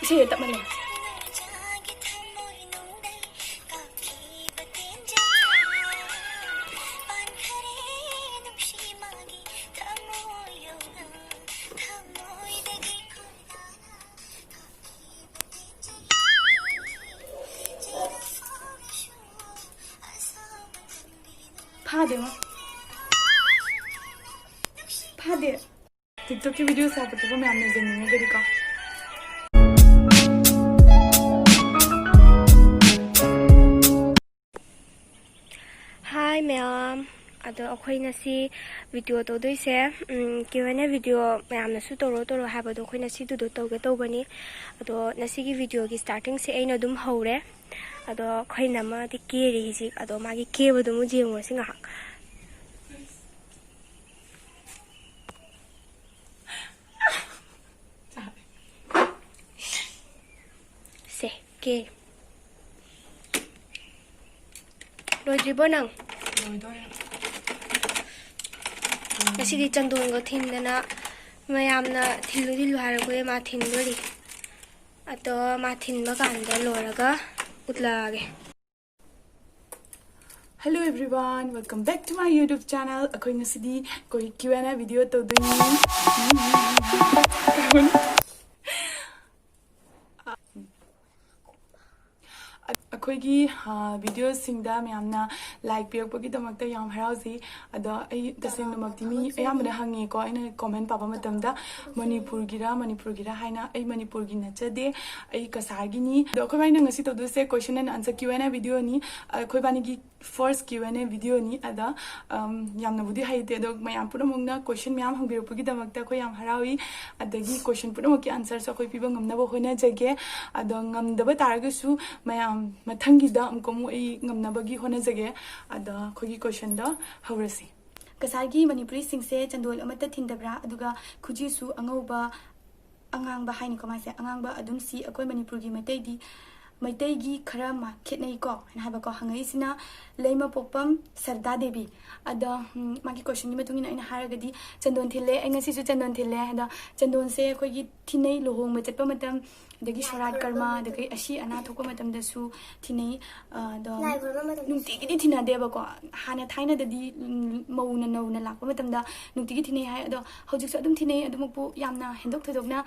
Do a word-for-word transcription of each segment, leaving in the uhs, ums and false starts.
ꯁꯤ ꯇꯞꯃꯜꯂꯦ꯫ ꯐꯥꯗꯦꯉꯣ꯫ ꯐꯥꯗꯦ꯫ TikTokꯀꯤ video ꯁꯥꯕꯗꯨꯕꯨ ꯃꯌꯥꯝꯅ ꯌꯦꯡꯅꯤꯡꯉꯒꯗꯤꯀꯣ꯫ Hi ꯃꯌꯥꯝ, ꯑꯗꯣ ꯑꯩꯈꯣꯏ ꯉꯁꯤ video ꯇꯧꯗꯣꯏꯁꯦ, ꯎꯝ, Q and A video ꯃꯌꯥꯝꯅꯁꯨ ꯇꯧꯔꯣ ꯇꯧꯔꯣ ꯍꯥꯏꯕꯗꯣ ꯑꯩꯈꯣꯏ ꯉꯁꯤꯗꯨꯗꯣ ꯇꯧꯒꯦ ꯇꯧꯕꯅꯤ꯫ ꯑꯗꯣ ꯉꯁꯤꯒꯤ videoꯒꯤ startingꯁꯦ ꯑꯩꯅ ꯑꯗꯨꯝ ꯍꯧꯔꯦ꯫ ꯑꯗꯣ ꯑꯩꯈꯣꯏ ꯅꯝꯃꯗꯤ ꯀꯦꯔꯤ ꯍꯧꯖꯤꯛ꯫ ꯑꯗꯣ ꯃꯥꯒꯤ ꯀꯦꯕꯗꯨ ꯑꯃꯨꯛ ꯌꯦꯡꯉꯨꯔꯁꯤ ꯉꯥꯏꯍꯥꯛ꯫ ꯁꯦ, ꯀꯦ꯫ ꯂꯣꯏꯗ꯭ꯔꯤꯕꯣ ꯅꯪ? ꯂꯣꯏꯗꯣꯔꯦ꯫ ꯉꯁꯤꯗꯤ ꯆꯟꯗꯣꯟꯒ ꯊꯤꯟꯗꯅ ꯃꯌꯥꯝꯅ ꯊꯤꯜꯂꯨ ꯊꯤꯜꯂꯨ ꯍꯥꯏꯔꯛꯄꯗꯩ ꯃꯥ ꯊꯤꯟꯗꯣꯔꯤ꯫ ꯑꯗꯣ ꯃꯥ ꯊꯤꯟꯕ ꯀꯥꯟꯗ ꯂꯣꯏꯔꯒ ꯎꯠꯂꯛꯑꯒꯦ꯫ Hello everyone, welcome back to my YouTube channel. ꯑꯩꯈꯣꯏ ꯉꯁꯤꯗꯤ ꯑꯩꯈꯣꯏ Q and A video ꯇꯧꯗꯣꯏꯅꯤ꯫ ꯑꯩꯈꯣꯏꯒꯤ, ꯑ, videoꯁꯤꯡꯗ ꯃꯌꯥꯝꯅ like ꯄꯤꯔꯛꯄꯒꯤꯗꯃꯛꯇ ꯌꯥꯝ ꯍꯔꯥꯎꯖꯩ꯫ ꯑꯗꯣ ꯑꯩ ꯇꯁꯦꯡꯅꯃꯛꯇꯤ ꯃꯤ ꯑꯌꯥꯝꯕꯅ ꯍꯪꯉꯦꯀꯣ, ꯑꯩꯅ comment ꯄꯥꯕ ꯃꯇꯝꯗ, "ꯃꯅꯤꯄꯨꯔꯒꯤꯔ, ꯃꯅꯤꯄꯨꯔꯒꯤꯔ?" ꯍꯥꯏꯅ꯫ ꯑꯩ ꯃꯅꯤꯄꯨꯔꯒꯤ ꯅꯠꯆꯗꯦ, ꯑꯩ ꯀꯁꯥꯔꯒꯤꯅꯤ꯫ ꯑꯗꯣ ꯑꯩꯈꯣꯏ ꯏꯕꯥꯅꯤꯅ ꯉꯁꯤ ꯇꯧꯗꯣꯏꯁꯦ question and answer Q and A videoꯅꯤ꯫ ꯑꯩꯈꯣꯏ ꯏꯕꯥꯅꯤꯒꯤ first Q and A videoꯅꯤ꯫ ꯑꯗ, ꯑꯝ, ꯌꯥꯝꯅꯕꯨꯗꯤ ꯍꯩꯇꯦ, ꯑꯗꯣ ꯃꯌꯥꯝ ꯄꯨꯝꯅꯃꯛꯅ question ꯃꯌꯥꯝ ꯍꯪꯕꯤꯔꯛꯄꯒꯤꯗꯃꯛꯇ ꯑꯩꯈꯣꯏ ꯌꯥꯝ ꯍꯔꯥꯎꯏ꯫ ꯑꯗꯒꯤ question ꯄꯨꯝꯅꯃꯛꯀꯤ answerꯁꯨ ꯑꯩꯈꯣꯏ ꯄꯤꯕ ꯉꯝꯅꯕ ꯍꯣꯠꯅꯖꯒꯦ꯫ ꯑꯗꯣ ꯉꯝꯗꯕ ꯇꯥꯔꯒꯁꯨ ꯃꯌꯥꯝ ꯃꯊꯪꯒꯤꯗ ꯑꯃꯨꯛꯀ ꯑꯃꯨꯛ ꯑꯩ ꯉꯝꯅꯕꯒꯤ ꯍꯣꯠꯅꯖꯒꯦ꯫ ꯑꯗ ꯑꯩꯈꯣꯏꯒꯤ questionꯗꯣ ꯍꯧꯔꯁꯤ꯫ ꯀꯁꯥꯔꯒꯤ ꯃꯅꯤꯄꯨꯔꯤꯁꯤꯡꯁꯦ ꯆꯟꯗꯣꯜ ꯑꯃꯠꯇ ꯊꯤꯟꯗꯕ꯭ꯔꯥ? ꯑꯗꯨꯒ ꯈꯨꯖꯤꯁꯨ ꯑꯉꯧꯕ, ꯑꯉꯥꯡꯕ ꯍꯥꯏꯅꯤꯀꯣ ꯃꯥꯁꯦ, ꯑꯉꯥꯡꯕ ꯑꯗꯨꯝ ꯁꯤ꯫ ꯑꯩꯈꯣꯏ ꯃꯅꯤꯄꯨꯔꯒꯤ ꯃꯩꯇꯩꯗꯤ ꯃꯩꯇꯩꯒꯤ ꯈꯔ ꯑꯃ ꯈꯦꯠꯅꯩꯀꯣ ꯍꯥꯏꯅ ꯍꯥꯏꯕꯀꯣ꯫ ꯍꯪꯉꯛꯏꯁꯤꯅ ꯂꯩꯃꯄꯣꯛꯄꯝ ꯁꯔꯗꯥ ꯗꯦꯕꯤ꯫ ꯑꯗꯣ ꯎꯝ, ꯃꯥꯒꯤ ꯀꯣꯏꯁꯟꯒꯤ ꯃꯇꯨꯡ ꯏꯟꯅ ꯑꯩꯅ ꯍꯥꯏꯔꯒꯗꯤ ꯆꯟꯗꯣꯟ ꯊꯤꯜꯂꯦ, ꯑꯩ ꯉꯁꯤꯁꯨ ꯆꯟꯗꯣꯟ ꯊꯤꯜꯂꯦ꯫ ꯑꯗꯣ ꯆꯟꯗꯣꯟꯁꯦ ꯑꯩꯈꯣꯏꯒꯤ ꯊꯤꯟꯅꯩ, ꯂꯨꯍꯣꯡꯕ ꯆꯠꯄ ꯃꯇꯝ, ꯑꯗꯒꯤ ꯁꯣꯔꯥꯠ ꯀꯔꯃ, ꯑꯗꯒꯤ ꯑꯁꯤ ꯑꯅꯥ ꯊꯣꯛꯄ ꯃꯇꯝꯗꯁꯨ ꯊꯤꯟꯅꯩ꯫ ꯑꯗꯣ ꯅꯨꯡꯇꯤꯒꯤꯗꯤ ꯊꯤꯟꯅꯗꯦꯕꯀꯣ꯫ ꯍꯥꯟꯅ ꯊꯥꯏꯅꯗꯗꯤ ꯎꯝ, ꯃꯧꯅ ꯅꯧꯅ ꯂꯥꯛꯄ ꯃꯇꯝꯗ ꯅꯨꯡꯇꯤꯒꯤ ꯊꯤꯟꯅꯩ ꯍꯥꯏ꯫ ꯑꯗꯣ ꯍꯧꯖꯤꯛꯁꯨ ꯑꯗꯨꯝ ꯊꯤꯟꯅꯩ, ꯑꯗꯨꯃꯛꯄꯨ ꯌꯥꯝꯅ ꯍꯦꯟꯗꯣꯛ ꯊꯣꯏꯗꯣꯛꯅ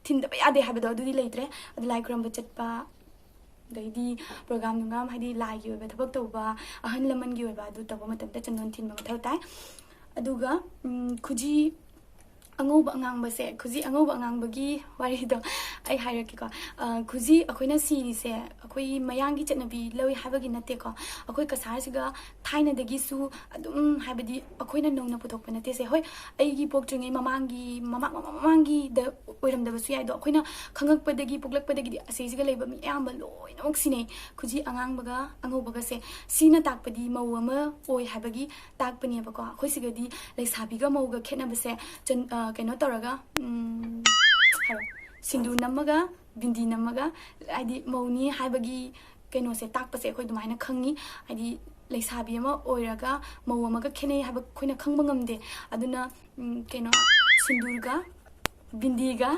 ꯊꯤꯟꯗꯕ ꯌꯥꯗꯦ ꯍꯥꯏꯕꯗꯣ ꯑꯗꯨꯗꯤ ꯂꯩꯇ꯭ꯔꯦ꯫ ꯑꯗꯨ ꯂꯥꯏ ꯈꯨꯔꯨꯝꯕ ꯆꯠꯄ, ꯑꯗꯩꯗꯤ ꯄ꯭ꯔꯣꯒ꯭ꯔꯥꯝ ꯅꯨꯡꯒ꯭ꯔꯥꯝ, ꯍꯥꯏꯗꯤ ꯂꯥꯏꯒꯤ ꯑꯣꯏꯕ ꯊꯕꯛ ꯇꯧꯕ, ꯑꯍꯜ ꯂꯃꯟꯒꯤ ꯑꯣꯏꯕ ꯑꯗꯨ ꯇꯧꯕ ꯃꯇꯝꯗ ꯆꯟꯗꯣꯟ ꯊꯤꯟꯕ ꯃꯊꯧ ꯇꯥꯏ꯫ ꯑꯗꯨꯒ ꯎꯝ, ꯈꯨꯖꯤ ꯑꯉꯧꯕ ꯑꯉꯥꯡꯕꯁꯦ, ꯈꯨꯖꯤ ꯑꯉꯧꯕ ꯑꯉꯥꯡꯕꯒꯤ ꯋꯥꯔꯤꯗꯣ ꯑꯩ ꯍꯥꯏꯔꯛꯀꯦꯀꯣ꯫ ꯑ, ꯈꯨꯖꯤ ꯑꯩꯈꯣꯏꯅ ꯁꯤꯔꯤꯁꯦ ꯑꯩꯈꯣꯏ ꯃꯌꯥꯡꯒꯤ ꯆꯠꯅꯕꯤ ꯂꯧꯏ ꯍꯥꯏꯕꯒꯤ ꯅꯠꯇꯦꯀꯣ꯫ ꯑꯩꯈꯣꯏ ꯀꯁꯥꯔꯁꯤꯒ ꯊꯥꯏꯅꯗꯒꯤꯁꯨ ꯑꯗꯨꯝ, ꯍꯥꯏꯕꯗꯤ ꯑꯩꯈꯣꯏꯅ ꯅꯧꯅ ꯄꯨꯊꯣꯛꯄ ꯅꯠꯇꯦꯁꯦ꯫ ꯍꯣꯏ, ꯑꯩꯒꯤ ꯄꯣꯛꯇ꯭ꯔꯤꯉꯩ ꯃꯃꯥꯡꯒꯤ, ꯃꯃꯥꯡ ꯃꯃꯥꯡ ꯃꯃꯥꯡꯒꯤꯗ ꯑꯣꯏꯔꯝꯗꯕꯁꯨ ꯌꯥꯏ꯫ ꯑꯗꯣ ꯑꯩꯈꯣꯏꯅ ꯈꯪꯉꯛꯄꯗꯒꯤ, ꯄꯣꯛꯂꯛꯄꯗꯒꯤꯗꯤ ꯑꯁꯤꯁꯤꯒ ꯂꯩꯕ ꯃꯤ ꯑꯌꯥꯝꯕ ꯂꯣꯏꯅꯃꯛ ꯁꯤꯟꯅꯩ꯫ ꯈꯨꯖꯤ ꯑꯉꯥꯡꯕꯒ ꯑꯉꯧꯕꯒꯁꯦ꯫ ꯁꯤꯅ ꯇꯥꯛꯄꯗꯤ ꯃꯧ ꯑꯃ ꯑꯣꯏ ꯍꯥꯏꯕꯒꯤ ꯇꯥꯛꯄꯅꯦꯕꯀꯣ꯫ ꯑꯩꯈꯣꯏ ꯁꯤꯒꯗꯤ ꯂꯩꯁꯥꯕꯤꯒ ꯃꯧꯒ ꯈꯦꯠꯅꯕꯁꯦ ꯆꯟ-, ꯑ, ꯀꯩꯅꯣ ꯇꯧꯔꯒ, ꯎꯝ, ꯍꯥꯏꯔꯣ꯫ ꯁꯤꯡꯗꯨꯔ ꯅꯝꯃꯒ, ꯕꯤꯟꯗꯤ ꯅꯝꯃꯒ, ꯍꯥꯏꯗꯤ ꯃꯧꯅꯤ ꯍꯥꯏꯕꯒꯤ ꯀꯩꯅꯣꯁꯦ ꯇꯥꯛꯄꯁꯦ ꯑꯩꯈꯣꯏ ꯑꯗꯨꯃꯥꯏꯅ ꯈꯪꯉꯤ꯫ ꯍꯥꯏꯗꯤ ꯂꯩꯁꯥꯕꯤ ꯑꯃ ꯑꯣꯏꯔꯒ ꯃꯧ ꯑꯃꯒ ꯈꯦꯠꯅꯩ ꯍꯥꯏꯕ ꯑꯩꯈꯣꯏꯅ ꯈꯪꯕ ꯉꯝꯗꯦ꯫ ꯑꯗꯨꯅ ꯎꯝ, ꯀꯩꯅꯣ, ꯁꯤꯟꯗꯨꯔꯒ ꯕꯤꯟꯗꯤꯒ,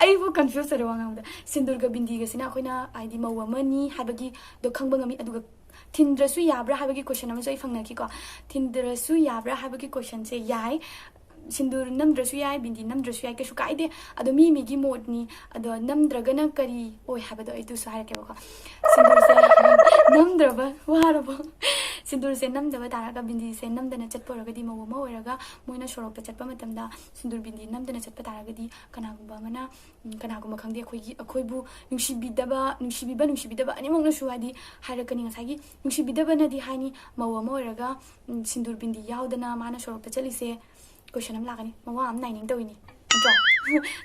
ꯑꯩꯕꯨ ꯀꯟꯐ꯭ꯌꯨꯁ ꯑꯣꯏꯔꯦ ꯋꯥ ꯉꯥꯡꯕꯗ꯫ ꯁꯤꯟꯗꯨꯔꯒ ꯕꯤꯟꯗꯤꯒꯁꯤꯅ ꯑꯩꯈꯣꯏꯅ, ꯍꯥꯏꯗꯤ, ꯃꯧ ꯑꯃꯅꯤ ꯍꯥꯏꯕꯒꯤꯗꯣ ꯈꯪꯕ ꯉꯝꯃꯤ꯫ ꯑꯗꯨꯒ ꯊꯤꯟꯗ꯭ꯔꯁꯨ ꯌꯥꯕ꯭ꯔꯥ ꯍꯥꯏꯕꯒꯤ ꯀꯣꯏꯁꯟ ꯑꯃꯁꯨ ꯑꯩ ꯐꯪꯅꯈꯤꯀꯣ꯫ ꯊꯤꯟꯗ꯭ꯔꯁꯨ ꯌꯥꯕ꯭ꯔꯥ ꯍꯥꯏꯕꯒꯤ ꯀꯣꯏꯁꯟꯁꯦ ꯌꯥꯏ꯫ ꯁꯤꯟꯗꯨꯔ ꯅꯝꯗ꯭ꯔꯁꯨ ꯌꯥꯏ, ꯕꯤꯟꯗꯤ ꯅꯝꯗ꯭ꯔꯁꯨ ꯌꯥꯏ, ꯀꯩꯁꯨ ꯀꯥꯏꯗꯦ꯫ ꯑꯗꯣ ꯃꯤ ꯃꯤꯒꯤ ꯃꯣꯠꯅꯤ꯫ ꯑꯗꯣ ꯅꯝꯗ꯭ꯔꯒꯅ ꯀꯔꯤ ꯑꯣꯏ ꯍꯥꯏꯕꯗꯣ ꯑꯩ ꯑꯗꯨꯁꯨ ꯍꯥꯏꯔꯛꯀꯦꯕꯀꯣ꯫ ꯁꯤꯟꯗꯨꯔꯁꯦ ꯅꯝꯗ꯭ꯔꯕ, ꯋꯥꯔꯕꯣ? ꯁꯤꯟꯗꯨꯔꯁꯦ ꯅꯝꯗꯕ ꯇꯥꯔꯒ, ꯕꯤꯟꯗꯤꯁꯦ ꯅꯝꯗꯅ ꯆꯠꯄ ꯑꯣꯏꯔꯒꯗꯤ, ꯃꯧ ꯑꯃ ꯑꯣꯏꯔꯒ ꯃꯣꯏꯅ ꯁꯣꯔꯣꯛꯇ ꯆꯠꯄ ꯃꯇꯝꯗ ꯁꯤꯟꯗꯨꯔ ꯕꯤꯟꯗꯤ ꯅꯝꯗꯅ ꯆꯠꯄ ꯇꯥꯔꯒꯗꯤ, ꯀꯅꯥꯒꯨꯝꯕ ꯑꯃꯅ, ꯎꯝ, ꯀꯅꯥꯒꯨꯝꯕ ꯈꯪꯗꯦ, ꯑꯩꯈꯣꯏꯒꯤ, ꯑꯩꯈꯣꯏꯕꯨ ꯅꯨꯡꯁꯤꯕꯤꯗꯕ, ꯅꯨꯡꯁꯤꯕꯤꯕ, ꯅꯨꯡꯁꯤꯕꯤꯗꯕ ꯑꯅꯤꯃꯛꯅꯁꯨ ꯍꯥꯏꯗꯤ ꯍꯥꯏꯔꯛꯀꯅꯤ꯫ ꯉꯁꯥꯏꯒꯤ ꯅꯨꯡꯁꯤꯕꯤꯗꯕꯅꯗꯤ ꯍꯥꯏꯅꯤ, ꯃꯧ ꯑꯃ ꯑꯣꯏꯔꯒ, ꯎꯝ, ꯁꯤꯟꯗꯨꯔ ꯕꯤꯟꯗꯤ ꯌꯥꯎꯗꯅ ꯃꯥꯅ ꯁꯣꯔꯣꯛꯇ ꯆꯠꯂꯤꯁꯦ, ꯀꯣꯏꯁꯟ ꯑꯃ ꯂꯥꯛꯀꯅꯤ, ꯃꯋꯥ ꯑꯃ ꯅꯥꯏꯅꯤꯡ ꯇꯧꯏꯅꯤ, ꯅꯠꯇ꯭ꯔꯣ?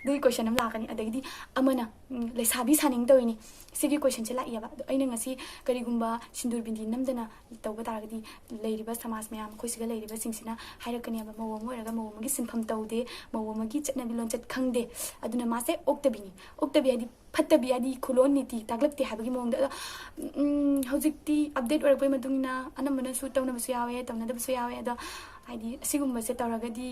ꯑꯗꯨꯒꯤ ꯀꯣꯏꯁꯟ ꯑꯃ ꯂꯥꯛꯀꯅꯤ꯫ ꯑꯗꯒꯤꯗꯤ ꯑꯃꯅ, ꯎꯝ, ꯂꯩꯁꯥꯕꯤ ꯁꯥꯅꯤꯡ ꯇꯧꯏꯅꯤ꯫ ꯁꯤꯒꯤ ꯀꯣꯏꯁꯟꯁꯦ ꯂꯥꯛꯏꯑꯕ꯫ ꯑꯗꯣ ꯑꯩꯅ ꯉꯁꯤ ꯀꯔꯤꯒꯨꯝꯕ ꯁꯤꯟꯗꯨꯔ ꯕꯤꯟꯗꯤ ꯅꯝꯗꯅ ꯇꯧꯕ ꯇꯥꯔꯒꯗꯤ, ꯂꯩꯔꯤꯕ ꯁꯃꯥꯖ ꯃꯌꯥꯝ, ꯑꯩꯈꯣꯏ ꯁꯤꯒ ꯂꯩꯔꯤꯕꯁꯤꯡꯁꯤꯅ ꯍꯥꯏꯔꯛꯀꯅꯦꯕ, "ꯃꯧ ꯑꯃ ꯑꯣꯏꯔꯒ ꯃꯧ ꯑꯃꯒꯤ ꯁꯤꯟꯐꯝ ꯇꯧꯗꯦ, ꯃꯧ ꯑꯃꯒꯤ ꯆꯠꯅꯕꯤ ꯂꯣꯟꯆꯠ ꯈꯪꯗꯦ, ꯑꯗꯨꯅ ꯃꯥꯁꯦ ꯑꯣꯛꯇꯕꯤꯅꯤ"꯫ ꯑꯣꯛꯇꯕꯤ ꯍꯥꯏꯗꯤ ꯐꯠꯇꯕꯤ, ꯍꯥꯏꯗꯤ ꯈꯨꯂꯣꯟ ꯅꯤꯇꯤ ꯇꯥꯛꯂꯛꯇꯦ ꯍꯥꯏꯕꯒꯤ ꯃꯑꯣꯡꯗ꯫ ꯑꯗꯣ ꯎꯝ, ꯍꯧꯖꯤꯛꯇꯤ ꯑꯞꯗꯦꯠ ꯑꯣꯏꯔꯛꯄꯒꯤ ꯃꯇꯨꯡ ꯏꯟꯅ ꯑꯅꯝꯕꯅꯁꯨ ꯇꯧꯅꯕꯁꯨ ꯌꯥꯎꯋꯦ, ꯇꯧꯅꯗꯕꯁꯨ ꯌꯥꯎꯋꯦ꯫ ꯑꯗꯣ ꯍꯥꯏꯗꯤ ꯑꯁꯤꯒꯨꯝꯕꯁꯦ ꯇꯧꯔꯒꯗꯤ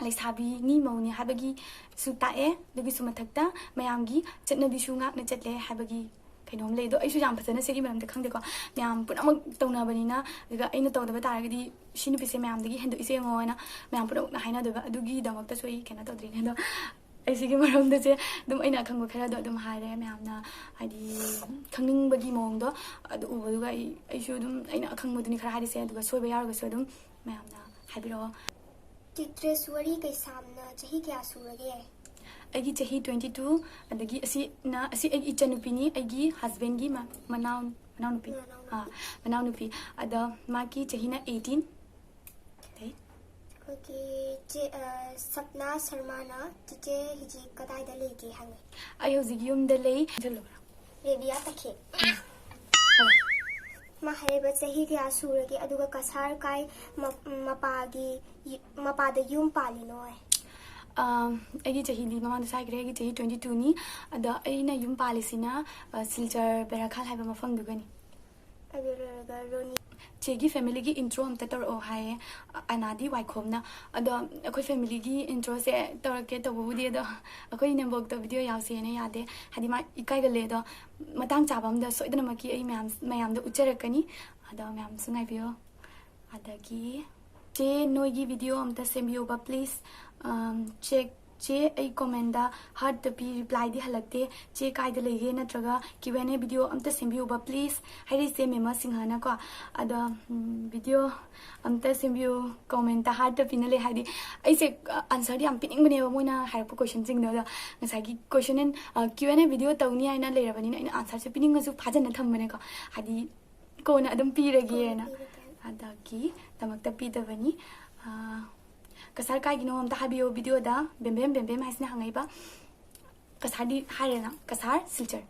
ꯂꯩꯁꯥꯕꯤꯅꯤ, ꯃꯧꯅꯤ ꯍꯥꯏꯕꯒꯤꯁꯨ ꯇꯥꯛꯑꯦ꯫ ꯑꯗꯨꯒꯤꯁꯨ ꯃꯊꯛꯇ ꯃꯌꯥꯝꯒꯤ ꯆꯠꯅꯕꯤꯁꯨ ꯉꯥꯛꯅ ꯆꯠꯂꯦ ꯍꯥꯏꯕꯒꯤ ꯀꯩꯅꯣꯝ ꯂꯩ꯫ ꯑꯗꯣ ꯑꯩꯁꯨ ꯌꯥꯝ ꯐꯖꯅ ꯁꯤꯒꯤ ꯃꯔꯝꯗ ꯈꯪꯗꯦꯀꯣ꯫ ꯃꯌꯥꯝ ꯄꯨꯝꯅꯃꯛ ꯇꯧꯅꯕꯅꯤꯅ, ꯑꯗꯨꯒ ꯑꯩꯅ ꯇꯧꯗꯕ ꯇꯥꯔꯒꯗꯤ ꯁꯤ ꯅꯨꯄꯤꯁꯦ ꯃꯌꯥꯝꯗꯒꯤ ꯍꯦꯟꯗꯣꯛꯏꯁꯦ ꯌꯦꯡꯉꯣ ꯍꯥꯏꯅ ꯃꯌꯥꯝ ꯄꯨꯝꯅꯃꯛꯅ ꯍꯥꯏꯅꯗꯣꯏꯕ꯫ ꯑꯗꯨꯒꯤꯗꯃꯛꯇꯁꯨ ꯑꯩ ꯀꯩꯅꯣ ꯇꯧꯗ꯭ꯔꯤꯅꯦ꯫ ꯑꯗꯣ ꯑꯩ ꯁꯤꯒꯤ ꯃꯔꯝꯗꯁꯦ ꯑꯗꯨꯝ ꯑꯩꯅ ꯑꯈꯪꯕ ꯈꯔꯗꯣ ꯑꯗꯨꯝ ꯍꯥꯏꯔꯦ꯫ ꯃꯌꯥꯝꯅ ꯍꯥꯏꯗꯤ ꯈꯪꯅꯤꯡꯕꯒꯤ ꯃꯑꯣꯡꯗꯣ ꯑꯗꯨ ꯎꯕꯗꯨꯒ ꯑꯩ, ꯑꯩꯁꯨ ꯑꯗꯨꯝ ꯑꯩꯅ ꯑꯈꯪꯕꯗꯨꯅꯤ ꯈꯔ ꯍꯥꯏꯔꯤꯁꯦ꯫ ꯑꯗꯨꯒ ꯁꯣꯏꯕ ꯌꯥꯎꯔꯒꯁꯨ ꯑꯗꯨꯝ ꯃꯌꯥꯝꯅ ꯍꯥꯏꯕꯤꯔꯛꯑꯣ꯫ ꯆꯤꯇ꯭ꯔꯦꯁ꯭ꯋꯔꯤ ꯀꯩꯁꯥꯝꯅ ꯆꯍꯤ ꯀꯌꯥ ꯁꯨꯔꯒꯦ? ꯑꯩꯒꯤ ꯆꯍꯤ twenty two꯫ ꯑꯗꯒꯤ ꯑꯁꯤꯅ, ꯑꯁꯤ ꯑꯩꯒꯤ ꯏꯆꯟꯅꯨꯄꯤꯅꯤ, ꯑꯩꯒꯤ ꯍꯁꯕꯦꯟꯒꯤ ꯃ-, ꯃꯅꯥꯎ-, ꯃꯅꯥꯎꯅꯨꯄꯤ꯫ ꯃꯅꯥꯎꯅꯨꯄꯤ꯫ ꯑꯥ, ꯃꯅꯥꯎꯅꯨꯄꯤ꯫ ꯑꯗꯣ ꯃꯥꯒꯤ ꯆꯍꯤꯅ eighteen꯫ ꯑꯗꯩ ꯑꯩꯈꯣꯏꯒꯤ ꯆꯦ, ꯑ, ꯁꯞꯅꯥ ꯁꯔꯃꯥꯅ, "ꯆꯤꯆꯦ ꯍꯧꯖꯤꯛ ꯀꯗꯥꯏꯗ ꯂꯩꯒꯦ?" ꯍꯪꯉꯤ꯫ ꯑꯩ ꯍꯧꯖꯤꯛ ꯌꯨꯝꯗ ꯂꯩ꯫ ꯔꯦꯕꯤꯌꯥ ꯇꯈꯦꯜ꯫ ꯃꯥ ꯍꯥꯏꯔꯤꯕ ꯆꯍꯤ ꯀꯌꯥ ꯁꯨꯔꯒꯦ, ꯑꯗꯨꯒ ꯀꯁꯥꯔ ꯀꯥꯏ ꯃ-, ꯃꯄꯥꯒꯤ ꯌꯨ-, ꯃꯄꯥꯗ ꯌꯨꯝ ꯄꯥꯜꯂꯤꯅꯣ ꯍꯥꯏ꯫ ꯑꯥ, ꯑꯩꯒꯤ ꯆꯍꯤꯗꯤ ꯃꯃꯥꯡꯗ ꯍꯥꯏꯈ꯭ꯔꯦ, ꯑꯩꯒꯤ ꯆꯍꯤ twenty two ꯅꯤ꯫ ꯑꯗꯣ ꯑꯩꯅ ꯌꯨꯝ ꯄꯥꯜꯂꯤꯁꯤꯅ, ꯑ, ꯁꯤꯜꯆꯔ ꯕꯦꯔꯥꯈꯥꯜ ꯍꯥꯏꯕ ꯃꯐꯝꯗꯨꯒꯅꯤ꯫ ꯑꯗꯨ ꯂꯣꯏꯔꯒ ꯔꯣꯅꯤ꯫ ꯆꯦꯒꯤ ꯐꯦꯃꯤꯂꯤꯒꯤ ꯏꯟꯇ꯭ꯔꯣ ꯑꯝꯇ ꯇꯧꯔꯛꯑꯣ ꯍꯥꯏꯌꯦ, ꯑ-, ꯑꯅꯥꯗꯤ ꯋꯥꯏꯈꯣꯝꯅ꯫ ꯑꯗꯣ ꯑꯩꯈꯣꯏ ꯐꯦꯃꯤꯂꯤꯒꯤ ꯏꯟꯇ꯭ꯔꯣꯁꯦ ꯇꯧꯔꯛꯀꯦ ꯇꯧꯕꯕꯨꯗꯤ, ꯑꯗꯣ ꯑꯩꯈꯣꯏ ꯏꯅꯦꯝꯕꯣꯛꯇ ꯚꯤꯗꯤꯑꯣ ꯌꯥꯎꯁꯦꯅ ꯌꯥꯗꯦ, ꯍꯥꯏꯗꯤ ꯃꯥ ꯏꯀꯥꯏꯒꯜꯂꯦ꯫ ꯑꯗꯣ ꯃꯇꯥꯡ ꯆꯥꯕ ꯑꯝꯗ ꯁꯣꯏꯗꯅꯃꯛꯀꯤ ꯑꯩ ꯃꯌꯥꯝ, ꯃꯌꯥꯝꯗ ꯎꯠꯆꯔꯛꯀꯅꯤ꯫ ꯑꯗꯣ ꯃꯌꯥꯝꯁꯨ ꯉꯥꯏꯕꯤꯌꯣ꯫ ꯑꯗꯒꯤ ꯆꯦ, ꯅꯣꯏꯒꯤ ꯚꯤꯗꯤꯑꯣ ꯑꯝꯇ ꯁꯦꯝꯕꯤꯌꯣꯕ please꯫ ꯑꯝ, ꯆꯦ, ꯆꯦ, ꯑꯩ ꯀꯣꯃꯦꯟꯗ ꯍꯥꯔꯠꯇ ꯄꯤ, ꯔꯤꯄ꯭ꯂꯥꯏꯗꯤ ꯍꯜꯂꯛꯇꯦ꯫ ꯆꯦ, ꯀꯥꯏꯗ ꯂꯩꯒꯦ? ꯅꯠꯇ꯭ꯔꯒ Q and A ꯚꯤꯗꯤꯑꯣ ꯑꯝꯇ ꯁꯦꯝꯕꯤꯌꯣꯕ please꯫ ꯍꯥꯏꯔꯤꯁꯦ ꯃꯦꯃ ꯁꯤꯡꯍꯅꯀꯣ꯫ ꯑꯗꯣ, ꯎꯝ, ꯚꯤꯗꯤꯑꯣ ꯑꯝꯇ ꯁꯦꯝꯕꯤꯌꯨ, ꯀꯣꯃꯦꯟꯇ ꯍꯥꯔꯠꯇ ꯄꯤꯅ ꯂꯩ꯫ ꯍꯥꯏꯗꯤ ꯑꯩꯁꯦ, ꯑ, ꯑꯟꯁꯔꯗꯤ ꯌꯥꯝ ꯄꯤꯅꯤꯡꯕꯅꯦꯕ ꯃꯣꯏꯅ ꯍꯥꯏꯔꯛꯄ ꯀꯣꯏꯁꯟꯁꯤꯡꯗꯣ꯫ ꯑꯗꯣ ꯉꯁꯥꯏꯒꯤ ꯀꯣꯏꯁꯟ ꯑꯦꯟ, ꯑ, Q and A ꯚꯤꯗꯤꯑꯣ ꯇꯧꯅꯤ ꯍꯥꯏꯅ ꯂꯩꯔꯕꯅꯤꯅ ꯑꯩꯅ ꯑꯟꯁꯔꯁꯦ ꯄꯤꯅꯤꯡꯉꯁꯨ ꯐꯥꯖꯟꯅ ꯊꯝꯕꯅꯦꯀꯣ꯫ ꯍꯥꯏꯗꯤ ꯀꯣꯟꯅ ꯑꯗꯨꯝ ꯄꯤꯔꯒꯦꯅ꯫ ꯀꯣꯟꯅ ꯄꯤꯔꯒꯦ꯫ ꯑꯗꯒꯤ ꯗꯃꯛꯇ ꯄꯤꯗꯕꯅꯤ꯫ ꯑꯥ, ꯀꯁꯥꯔ ꯀꯥꯏꯒꯤꯅꯣ ꯑꯝꯇ ꯍꯥꯏꯕꯤꯌꯣ ꯚꯤꯗꯤꯑꯣꯗ꯫ ꯕꯦꯝꯕꯦꯝ, ꯕꯦꯝꯕꯦꯝ ꯍꯥꯏꯁꯤꯅ ꯍꯪꯉꯛꯏꯕ꯫ ꯀꯁꯥꯔꯗꯤ ꯍꯥꯏꯔꯦꯅ, ꯀꯁꯥꯔ ꯁꯤꯜꯆꯔ꯫